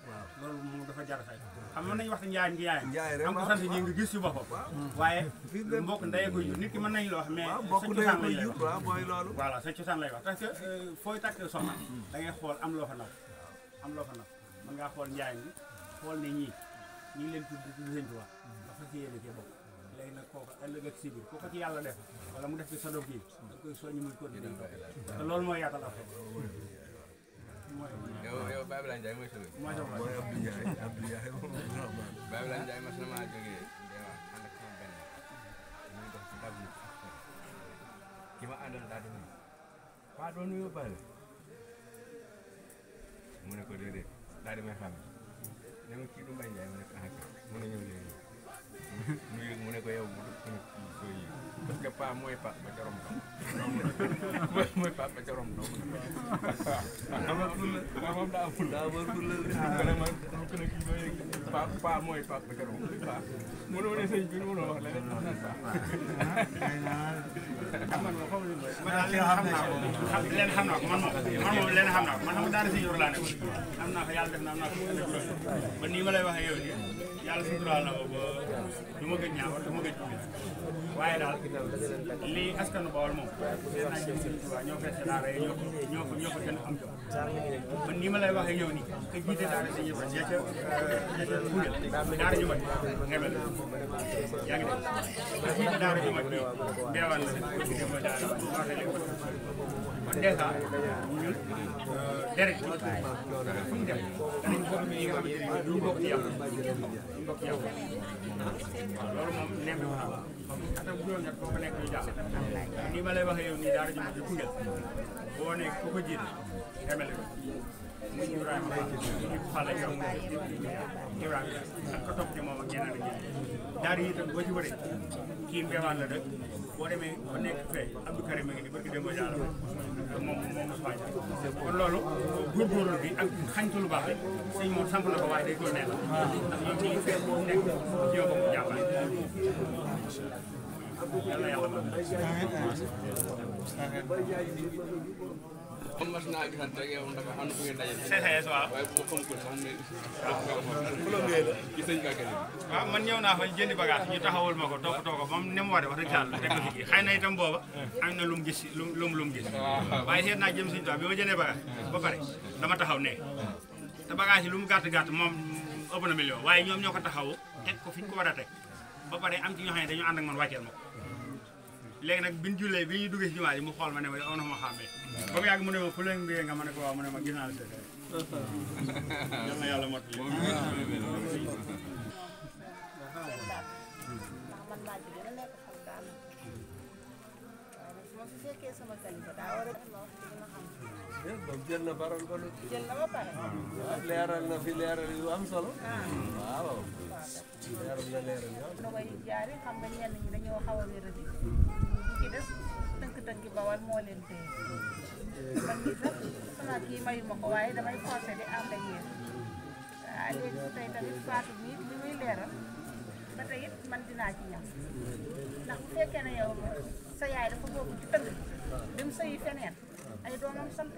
loolu moom dafa jar a fay xam mën nañu wax te njaayeen gi yaayeen am ko sant ñi nga gis ci boppam waaye mbokk ndey ko jur nit ki mën nañu la wax mais sa cosaan lay lay wax voilà sa cosaan lay wax parce que fooy takk soxna da ngay xool am loo fa naw mën ngaa xool njaayeen gi xool ne ñii ñu ngi leen tudd Sëñ Tuubaa dafa si yéene cee bokk léegi nag kooku ëllëg ak si biir kooku ci yàlla def wala mu def ci sa doom bi da koy soññi muy continuer te loolu mooy yaatal affaire
yow Baye Ablaye Ndiaye mooy sa
mooy sa
mooy Abdou Ndiaye
Baye Ablaye Ndiaye mas na maa jógee Ndewa ànd ak sama benn ñu dox ci dab ki ma àndal daa def pas doon nuyoo Baye mu ne ko déedéet daa di may xam ne ma kii du Mbaye Ndiaye mu ne ko ah mu ne ñëw léegi mu ne ko yow mu ko yi parce que pa mooy pa ba ca rom mooy pa ba ca rom moom daa amul pa mooy pa ba ca rom pa mënoo ne sëñ bi mënoo wax leneen
leen xam naa ko man moom leen xam naa ko man xam daara si yor laa ne am naa ko yàlla def na am naa ko ba nii ma lay waxee yow nii yàlla suturaal na ma ba du ma gëj ñaaw du ma gëj waaye daal lii askanu Bawol moom seen naa jëm Sëñ Tuubaa ñoo fees daara yi ñoo ko gën a am jom man nii ma lay waxee yow nii te jiite daara si ñëpp ya ca Koungheul daara ñu mag xebel yaa ngi dégg te jiite daara ñu mag bii mbeewaan la def mooy daara waxee léegi kon dèjà ñun deret fu mu dem danañ bokk yi nga xamante ne duñu bokk ci yàlla duñu bokk ci yàlla loolu moom nembi ko naa atam juróom-ñett boo ko nekk ñu jàpp nii ma lay waxee yow nii daara ju mag ji Koungheul boo nekk ku ko jiite xemele ko muy Ibrahima Fall ñu Fall ak yow Ibrahima ak ko topp ci moom ak ñeneen ak ñeneen daara yi itam boo ci wëree kii mbeewaan la dëkk boo demee ba nekk fee Abdou Karim a ngi nii barki démb Diallo moom Moussa Dia kon loolu góorgóorlu bi ak xañtu lu baax rek sëñ moom samp na ko waaye day góor neex ndax ñoom ñi ngi fee boo nekk ñoo ko jàppale yàlla yàlla
comme mas naa gisante rek yow ndax am na fu ngeen daje.
CCS waaw
waaye bu ko xamul sax ne. ci sëñ Bakary.
waaw man ñëw naa fa jëndi bagage ñu taxawul ma ko toppatoo ko moom ni mu waree wax dëgg yàlla teg ko fi kii xëy na itam booba am na lu mu gis lu mu gis. waaye seet naa jëm suñu tool bi ma jëndee bagage ba pare dama taxaw ne te bagage yi lu mu gàtt moom ëpp na million waaye ñoom ñoo ko taxawu teg ko fi ñu ko war a teg ba pare am ci ñoo xam ne dañu ànd ak man wàcceel ma ko léegi nag bi ñu jullee bi ñu duggee si jumaa yi mu xool ma ne ma on ma xàmmee ba mu yàgg mu ne ma fu leen mbiyee nga ma ne ko waaw mu ne ma gis naa la
yal na yàlla mot
ndax man maa ci gën a nekk xam daal waaye nag su ma fi fekkee sama kalifa daa war a ma wax ci gën a xam.
boobu jël na parole ba
jël na ba pare.
leeral na fi leeral yu am solo. waaw. leeral na leeral yu am.
ndogo yu jaar yi xam nga ñenn ñi dañoo xaw a wér a di ci des tënk-tënk bawal moo leen téye man mii sax sama kii mayu ma ko waaye damay forcé di ànd ak yéen waaw léegi tey tamit Fatou mii li muy leeral ba tey it man dinaa ci ñam ndax bu fekkee ne yow sa yaay dafa bokk ci tënk dem sëyi feneen ay doomam sant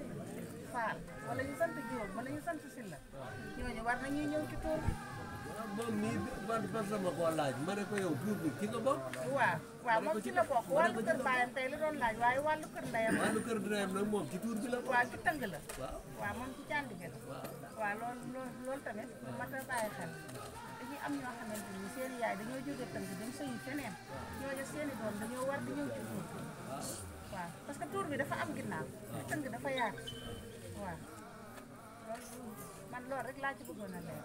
Faal wala ñu sant Jóob wala ñu sant Silla ñooñu war nañuy ñëw ci tuur bi.
moom mii man sama koo laaj ma ne ko yow tuur bi ci nga bokk.
waaw waaw moom ci la bokk wàllu kër baayam tey la doon laaj waaye wàllu kër ndeyam.
wàllu kër ndeyam nag moom ci tuur bi la.
waaw ci tëng la.
waaw
waaw moom ci càndige la. waaw loolu tamit mat a bàyyi xel dañuy am ñoo xamante ni seen yaay dañoo jóge tëng dem sëyi feneen ñooñu seen i doom dañoo war di ñëw ci tuur bi waaw parce que tuur bi dafa am ginnaaw tëng dafa yaatu waaw loolu man loolu rek laa ci bëggoon a leer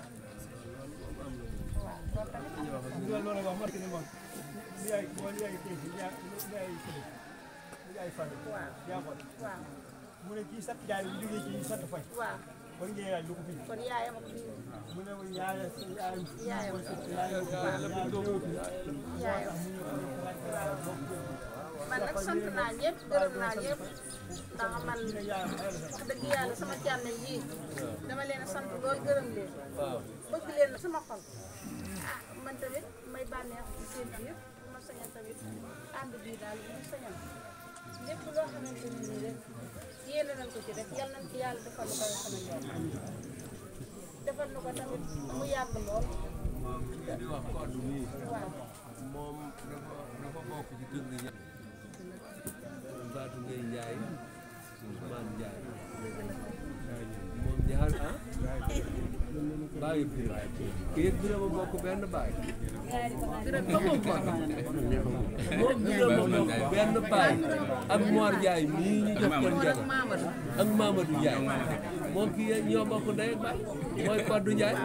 waaw loolu tamit am na
loolu wax marqué ni moom li yaay boo li yaay kii li yaay kële li yaay fan yaa ko
waaw
mu ne kii sant jaay bi liggéey ci sant fay
waaw
kon ngeen yaay lu ko fi
kon yaayam ak
mu ne yaayam
man nag sant naa ñëpp gërëm naa ñëpp ndax man wax dëgg yàlla sama cànne yii dama leen a sant lool gërëm leen bëgg leen sama xol ah man tamit may bànneexu ci seen biir ma sañal tamit ànd bii daal bu ñu sañal lépp loo xamante ni nii rek yéene nañ ko ci rek yal nañ ci yàlla defal lu koy sama njaay defal nu ko tamit mu yàgg lool
di wax code nii
waaw
moom dafa bokk ci tënk ña Fatou Gueye Ndiaye Ousmane Ndiaye moom ñaar bàyyi bi kii it Birama bokk benn baay moom Birama bokk benn baay ak Mor Ndiaye mii ñu jox ko Ndiaga ak Mamadou Ndiaye moom kii ñoo bokk ndey ak baay mooy Kodou Ndiaye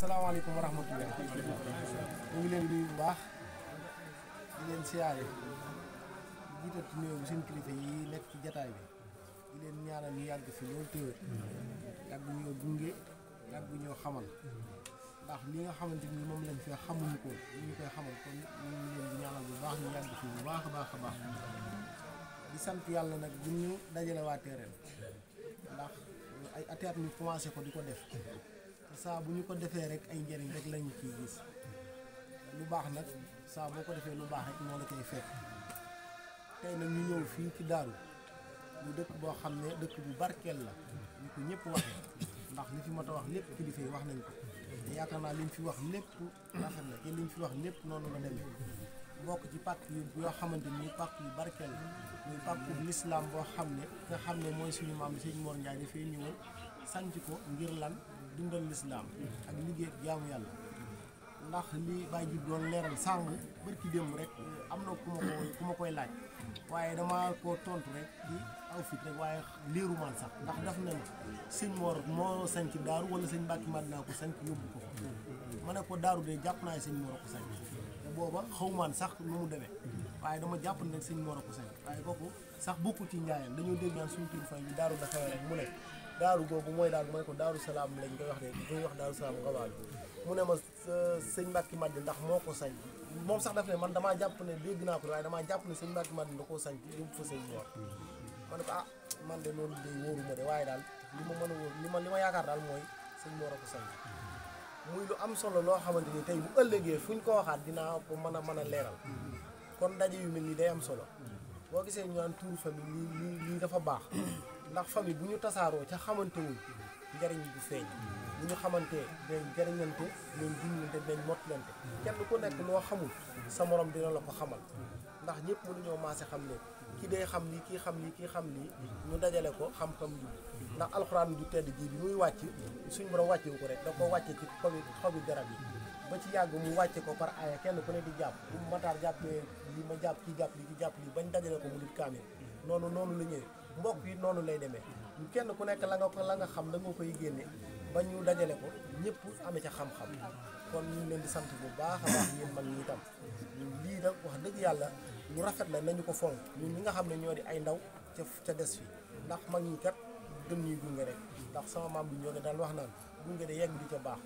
salaamaaleykum wa rahmatulah ñu ngi leen di nuyu bu baax di leen siyaare di jiital ci nuyoo bi seen kilifa yi nekk ci jataay bi di leen ñaanal ñu yàgg fi loolu téwér yàgg ñoo gunge yàgg ñoo xamal ndax li nga xamante ni moom lañ fee xamuñu ko ñu koy xamal kon ñu ngi leen di ñaanal bu baax ñu yàgg fi bu baax a baax a baax di sant yàlla nag bu ñu dajale waa terrain ndax ay ateet ñu commencé ko di ko def saa bu ñu ko defee rek ay njëriñ rek lañu ciy gis lu baax nag saa boo ko defee lu baax rek moo la koy fekk tey nag ñu ñëw fii ci Daaru lu dëkk boo xam ne dëkk bu barkeel la ñu ko ñëpp waxee ndax li fi mat a wax lépp kilifa yi wax nañ ko te yaakaar naa liñ fi wax lépp rafet na te liñ fi wax lépp noonu la demee bokk ci pàkk yu yoo xamante ni pàkk yu barkeel la muy pàkku lislaam boo xam ne nga xam ne mooy suñu maam Sëñ Mor Ndiaye dafay ñëwoon sanc ko ngir lan dundal lislaam ak liggéey jaamu yàlla ndax li bàyyi ji doon leeral sàng bërki démb rek am na ku ma koy laaj waaye dama ko tontu rek ci aw fit rek waaye liirumaan sax ndax daf ne ma sëñ Mor moo sanc daaru wala sëñ Mbàkke Madina ko sanc yóbbu ko ma ne ko daaru de jàpp naa sëñ Mor a ko sanc te booba xawmaan sax nu mu demee waaye dama jàpp ne sëñ Mor a ko sanc waaye kooku sax bokku ci njaayam dañoo dégg naan suñu kilifa bi daaru dafay rek mu ne daaru googu mooy daal mooy ko daaru salaam lañ koy wax de koy wax daaru salaam ngawaalu mu ne ma sëñ Mbàkke Madina ndax moo ko sanc moom sax daf ne man damaa jàpp ne dégg naa ko waaye damaa jàpp ne sëñ Mbàkke Madina da koo sanc yóbbu fa sëñ Mor ma ne ko ah man de loolu de wóoruma de waaye daal li ma mën a wóor li ma yaakaar daal mooy sëñ Mor a ko sanc muy lu am solo loo xamante ni tey bu ëllëgee fu ñu ko waxaat dinaa ko mën a leeral kon daje yu mel nii day am solo boo gisee ñu naan tuur famille lii dafa baax ndax famille bu ñu tasaaroo ca xamante wuñ njariñ du feeñ bu ñu xamantee dañ jariñante dañ dimbalante dañ mottalante kenn ku nekk loo xamul sa morom dina la ko xamal ndax ñëpp mënuñoo maase xam ne ki day xam lii kii xam lii kii xam lii ñu dajale ko xam-xam bi ndax alxuraan du tedd ji bi muy wàcc suñ borom wàccewu ko rek da ko wàcce ci xobi garab yi ba ci yàgg mu wàcce ko par aaya kenn ku ne di jàpp bu mataar jàppee li ma jàpp kii jàpp li ki jàpp li bañ dajale ko mu nit kaamil noonu la ñëwee mbokk yi noonu lay demee kenn ku nekk la nga xam da nga koy génne ba ñu dajale ko ñëpp amee ca xam-xam kon ñu leen di sant bu baax a baax yéen mag ñi itam lii nag wax dëgg yàlla lu rafet la nañu ko fonk ñun ñi nga xam ne ñoo di ay ndaw ca des fi ndax mag ñi kat gën ñuy gunge rek ndax sama maam bi ñoo ne daan wax naan gunge de yegg di ca baax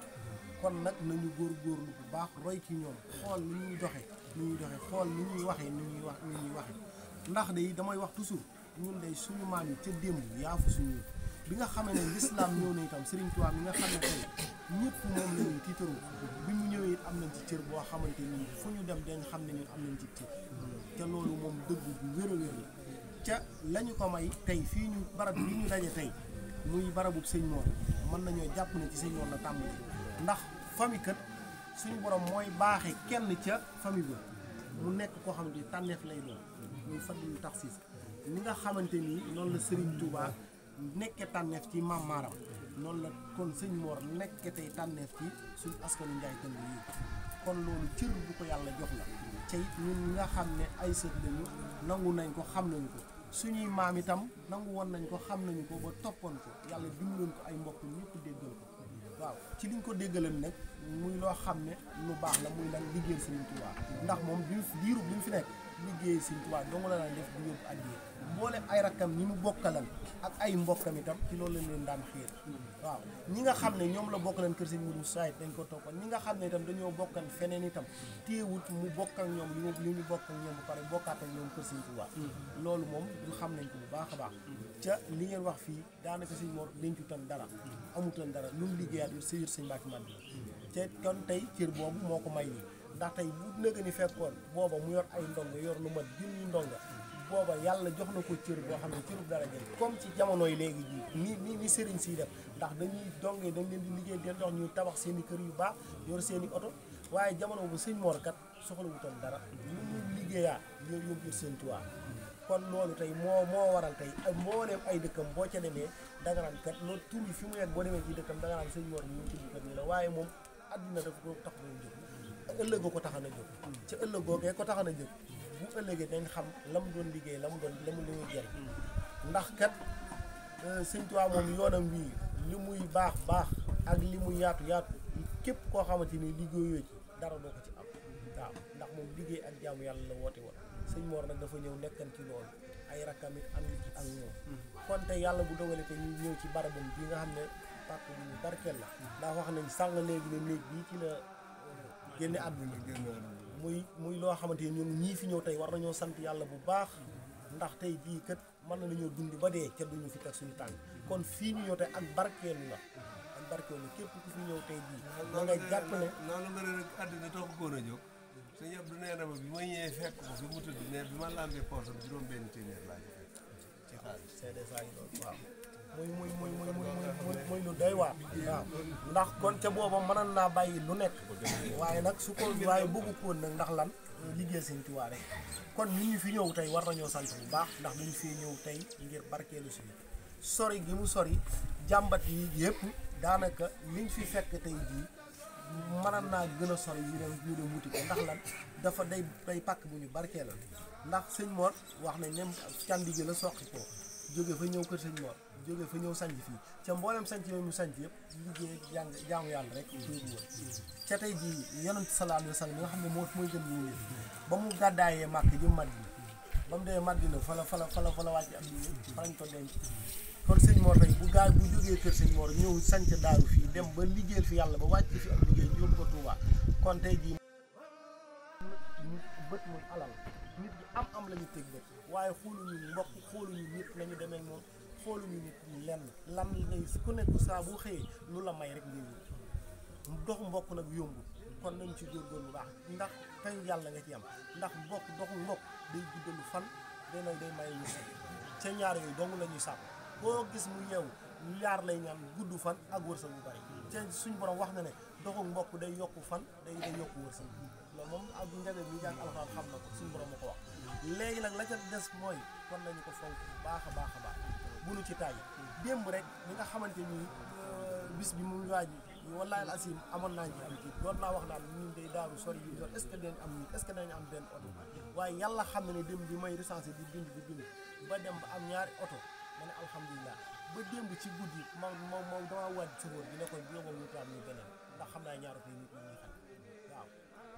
kon nag nañu góorgóorlu bu baax roy ci ñoom xool ni ñuy doxe xool ni ñuy waxee ni ñuy waxe ndax de damay wax toujours ñun de suñu maam yi ca démb yaafu suñu bi nga xamee ne l'islam ñëw na itam Serigne Touba mi nga xam ne tey ñëpp moom la ñuy tiitaru bi mu ñëwee it am nañ ci cër boo xamante ni fu ñu dem dañ xam ne ñun am nañ ci cër ca loolu moom dëgg bu wér a wér la ca lañu ko may tey fii ñu barab bi ñu daje tey muy barabub sëñ Mor mën nañoo jàpp ne ci sëñ Mor la tàmbali ndax famille kat suñu borom mooy baaxee kenn ca famille ba mu nekk koo xamante ni tànneef lay doon muy fadlu taxsis ni nga xamante ni noonu la Serigne Touba nekke tànneef ci Maam Maaram noonu la kon sëñ Mor nekke tey tànneef ci suñu askanu Njaay tënd yi kon loolu cër bu ko yàlla jox la ca it ñun ñi nga xam ne ay sët lañu nangu nañ ko xam nañu ko suñuy maam itam nangu woon nañ ko xam nañu ko ba toppoon ko yàlla dimbaloon ko ay mbokk ñëpp déggal ko waaw ci liñ ko déggalan nag muy loo xam ne lu baax la muy lan liggéeyal Serigne Touba ndax moom diiru bi mu fi nekk liggéey Serigne Touba dong la daan def di yóbbu addiya boole ay rakkam ñi mu bokkalan ak ay mbokkam itam ci loolu lañ leen daan xiir waaw ñi nga xam ne ñoom la bokkalan kër Serigne Mourou Saïd dañ ko toppoon ñi nga xam ne itam dañoo bokkan feneen itam téewut mu bokk ak ñoom li ñu bokk ak ñoom ba pare bokkaat ak ñoom kër Serigne Touba loolu moom ñu xam nañ ko bu baax a baax ca li ngeen wax fii daanaka Serigne Mor dencutan dara amutan dara lu mu liggéeyaat yu sëyër Serigne Mbacké Madina te kon tey cër boobu moo ko may nii ndax tey bu nëga ni fekkoon booba mu yor ay ndongo yor lu mat junni ndongo booba yàlla jox na ko cër boo xam ne cërub dara jël comme ci jamono yi léegi jii ni sëriñ siy def ndax dañuy dongee dañ leen di liggéey den dox ñu tabax seen i kër yu baax yor seen i oto waaye jamono bu sëñ Mor kat soxla wutoon dara lu ñu liggéeyaa yóbbu seen Tuubaa kon loolu tey moo waral tey mbooleem ay dëkkam boo ca demee danga naan kat loolu tur yi fi mu yegg boo demee ci dëkkam danga naan sëñ Mor bi ñu tudd kat nii la waaye moom adduna daf ko tax na jóg ëllëgoo ko taxan a jóg ci ëllëgoo kee ko taxan a jóg bu ëllëgee dañ xam la mu doon liggéey la mu li muy jëriñ ndax kat sëñ Tuubaa moom yoonam bii li muy baax ak li muy yaatu képp koo xamante ni liggéeyoo ci dara doo ko ci am waaw ndax moom liggéey ak jaamu yàlla la woote woon sëñ Mor nag dafa ñëw nekkan ci loolu ay rakkam it am ci ak ñoom kon tey yàlla bu dogale ko ñu ñëw ci barabam bi nga xam ne pàkk bi ñu barkeel la ndax wax nañ sàng léegi ne néeg bii ci la génne àdduna muy loo xamante ni ñun ñii fi ñëw tey war nañoo sant yàlla bu baax ndax tey jii kat mën nañoo dund ba dee ca duñu fi teg suñu tànk kon fii ñu ñëw tey ak barkeelu la képp ku fi ñëw tey jii da nga jàpp ne
noonu nga ne rek àddina tax ko koon a jóg sëñ Abdou nee na ma bi ma ñëwee fekk ko fi mu tëdd ne bi ma lambee poosam juróom benn téeméer laa ci xaalis
seede saa ngi loolu waaw muy lu doy waar waaw ndax kon ca booba mënoon naa bàyyi lu nekk waaye nag su ko waaye bëggu koon nag ndax lan liggéey Sëñ Tuubaa rek kon ñi ñu fi ñëw tey war nañoo sant bu baax ndax dañu fee ñëw tey ngir barkeelu si sori gi mu sori jàmbat yi yëpp daanaka liñ fi fekk tey jii mënoon naa gën a sori yu dem wuti ko ndax lan dafa day pàkk bu ñu barkeelal ndax sëñ Mor wax nañ ne candi gi la soqi ko jóge fa ñëw kër sëñ Mor jóge fa ñëw sanc fii ca mboolem sanc yooyu mu sanc yëpp liggéey jaamu yàlla rek tóobu woon ca tey jii yonent sallallahu alayhi wa sallam nga xam ne mooy gën ñu ñëw ba mu gàddaayee màkk jëm Madina ba mu dee Madina fa la wàcc am ni farañ ko denc kon sëñ Mor tey bu jógee kër sëñ Mor ñëw sanc daaru fii dem ba liggéeyal fi yàlla ba wàcc fi ak liggéey yóbbu ko Touba kon tey jii bët muy alal nit ñi am la ñu teg bët waaye xooluñu mbokk xooluñu nit nañu demee moom xooluñu nit ñi lenn lan ngay ku nekk saa bu xëyee lu la may rek ngay wut dox mbokk nag yomb kon nañ ci góorgóorlu bu baax ndax tey yàlla nga ci am ndax doxu mbokk day guddalu fan day may ñu ca ñaar yooyu dong la ñuy sàpp koo gis mu yeewu ñaar lay ñaan gudd fan ak wërsëg bu bari te suñ borom wax na ne doxu mbokk day yokku fan day yokku wërsëg loolu moom ak njëge bi jàng alxuraan xam na ko suñu borom ma ko wax léegi nag la ca des mooy kon nañu ko fonk bu baax a baax bu nu ci tàyyi démb rek ñi nga xamante ni bis bi mu waaj wallahi al asim amoon naa ci am ci doon naa wax naan ñun day daaru sori yi doon est-ce que dañ am nit est-ce que dañ am benn oto waaye yàlla xam na ne dem bi may recensé di bind ba dem ba am ñaari oto ma ne alhamdulilah ba démb ci guddi moom damaa waaj sëfoor bi ne ko bi moom ñu taam ñu beneen ndax xam naa ñaari oto yi nit ñi xam waaw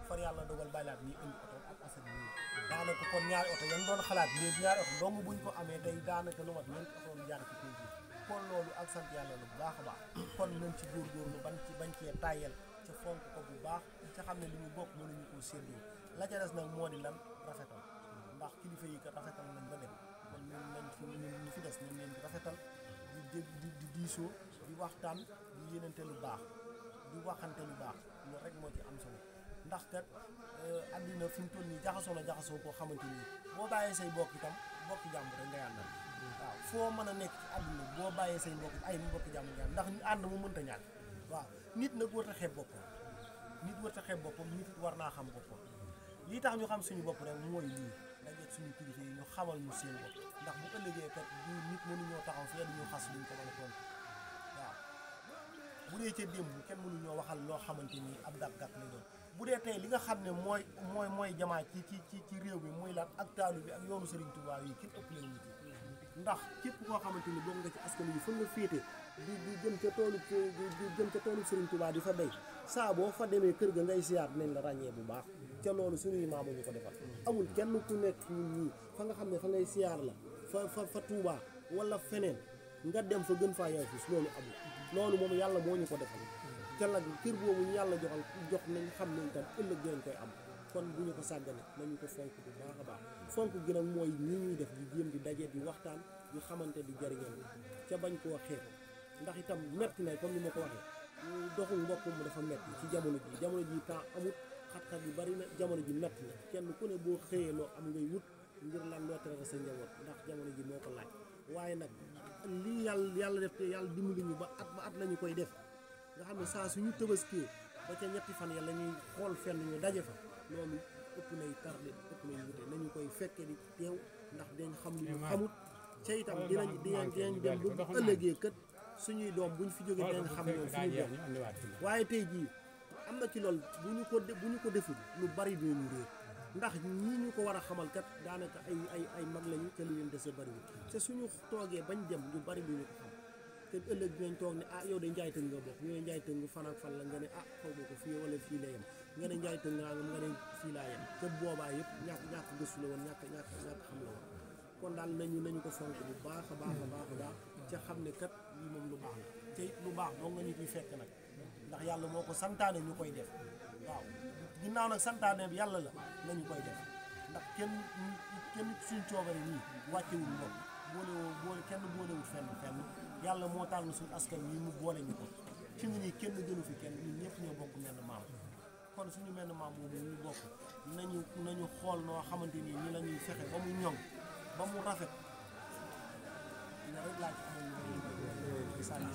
far yàlla dogal bàyyilaat ñi indi oto ak asset bi daanaka kon ñaari oto yan doon xalaat léegi ñaari oto dong buñ ko amee tey daanaka lu mat ñeenti oto jaar ci kër gi kon loolu ak sant yàlla lu bu baax a baax kon nañ ci góorgóorlu bañ cee tàyyel ca fonk ko bu baax ca xam ne li ñu bokk mënuñu koo séddoo la ca des nag moo di lan rafetal ndax kilifa yi kat rafetal nañ ba dem kon ñun nañ fi ñu fi des nañ leen di rafetal di diisoo di waxtaan di yéenante lu baax di waxante lu baax loolu rek moo ci am solo ndax kat àddina fi mu toll nii jaxasoo koo xamante ni boo bàyyee say bokk itam bokki jàmbur rek nga yàndal waaw foo mën a nekk ci àdduna boo bàyyee say mbokk ay mbokki jàmbur nga ndax ànd mu mënta ñàkk waaw nit nag war a xeeb boppam nit war naa xam boppam lii tax ñu xam suñu bopp rek mooy lii dajeeg suñu kilifa yi ñu xamal ñu seen bopp ndax bu ëllëgee kat du nit mënuñoo taxaw fee duñu xas duñ ko mën a tontu waaw bu dee ca démb kenn mënuñoo waxal loo xamante ni ab gàkk lay doon bu dee tey li nga xam ne mooy jamaa ci réew mi muy lan ak taalu bi ak yoonu Serigne Touba yi kenn ëpp leen nit yi ndax képp koo xamante ni bokk nga ci askan yi fan nga féete di jëm ca toolu Serigne Touba di fa béy saa boo fa demee kër ga ngay siyaar nañ la ràññee bu baax ca loolu suñuy maamu ñu ko defal amul kenn ku nekk ñun ñii fa nga xam ne fa ngay siyaar la fa Touba wala feneen nga dem fa gën faa yaay fis loolu amul loolu moom yàlla moo ñu ko defal ca nag kër boobu ñu yàlla jox nañ xam nañ tam ëllëg dinañ koy am kon bu ñu ko sàggane nañu ko fonk bu baax a baax fonk gi nag mooy ni ñuy def di jéem di daje di waxtaan di xamante di jariñal ca bañ koo xeeb ndax itam metti na comme ni ma ko waxee doxul mbokk mu dafa metti ci jamono ji temps amut xat-xat yu bari na jamono ji metti na kenn ku ne boo xëyee loo am ngay wut ngir lan loo tere sa njaboot ndax jamono ji moo ko laaj waaye nag lii yàlla def te yàlla dimbali ñu ba at lañu koy def nga xam ne saa suñu tëbaskee ba ca ñetti fan ya la ñuy xool fenn ñu daje fa loolu ëpp nay tardé ëpp nay wute nañu koy fekke di teew ndax dañ xam lu ñu xamut ca itam dinañ dem ba bu ëllëgee kët suñuy doom buñ fi jógee dinañ xam ñoom fi ñu doom waaye tey jii am na ci loolu bu ñu ko deful lu bari dinañu réer ndax ñii ñu ko war a xamal kat daanaka ay mag lañu te lu leen dese bariwul te suñu toogee bañ dem ñu bari duñu ko xam te ëllëg dinañ toog ne yow de njaay tëng nga bokk ñu ne njaay tëng fan ak fan la nga ne xaw ma ko fii wala fii la yem nga ne njaay tëng nga ne fii laa yem te boobaa yëpp ñàkk gëstu la woon ñàkk xam la woon kon daal nañu ko fonk bu baax a baax ca xam ne kat lii moom lu baax la te it lu baax doo nga ñu ciy fekk nag ndax yàlla moo ko santaane ñu koy def waaw ginnaaw nag santaane bi yàlla la nañu koy def ndax kenn suñ coobare nii wàccewul moom kenn boolewul fenn yàlla moo tànn suñ askan yi mu boole ñu ko fi mu nii kenn gënu fi kenn ñun ñëpp ñoo bokk menn maam kon suñu menn maam boobu ñu bokk nañu xool noo xamante nii ni la ñuy fexe ba mu ñoŋ ba mu rafet la rek laa ci amoon ñu sànni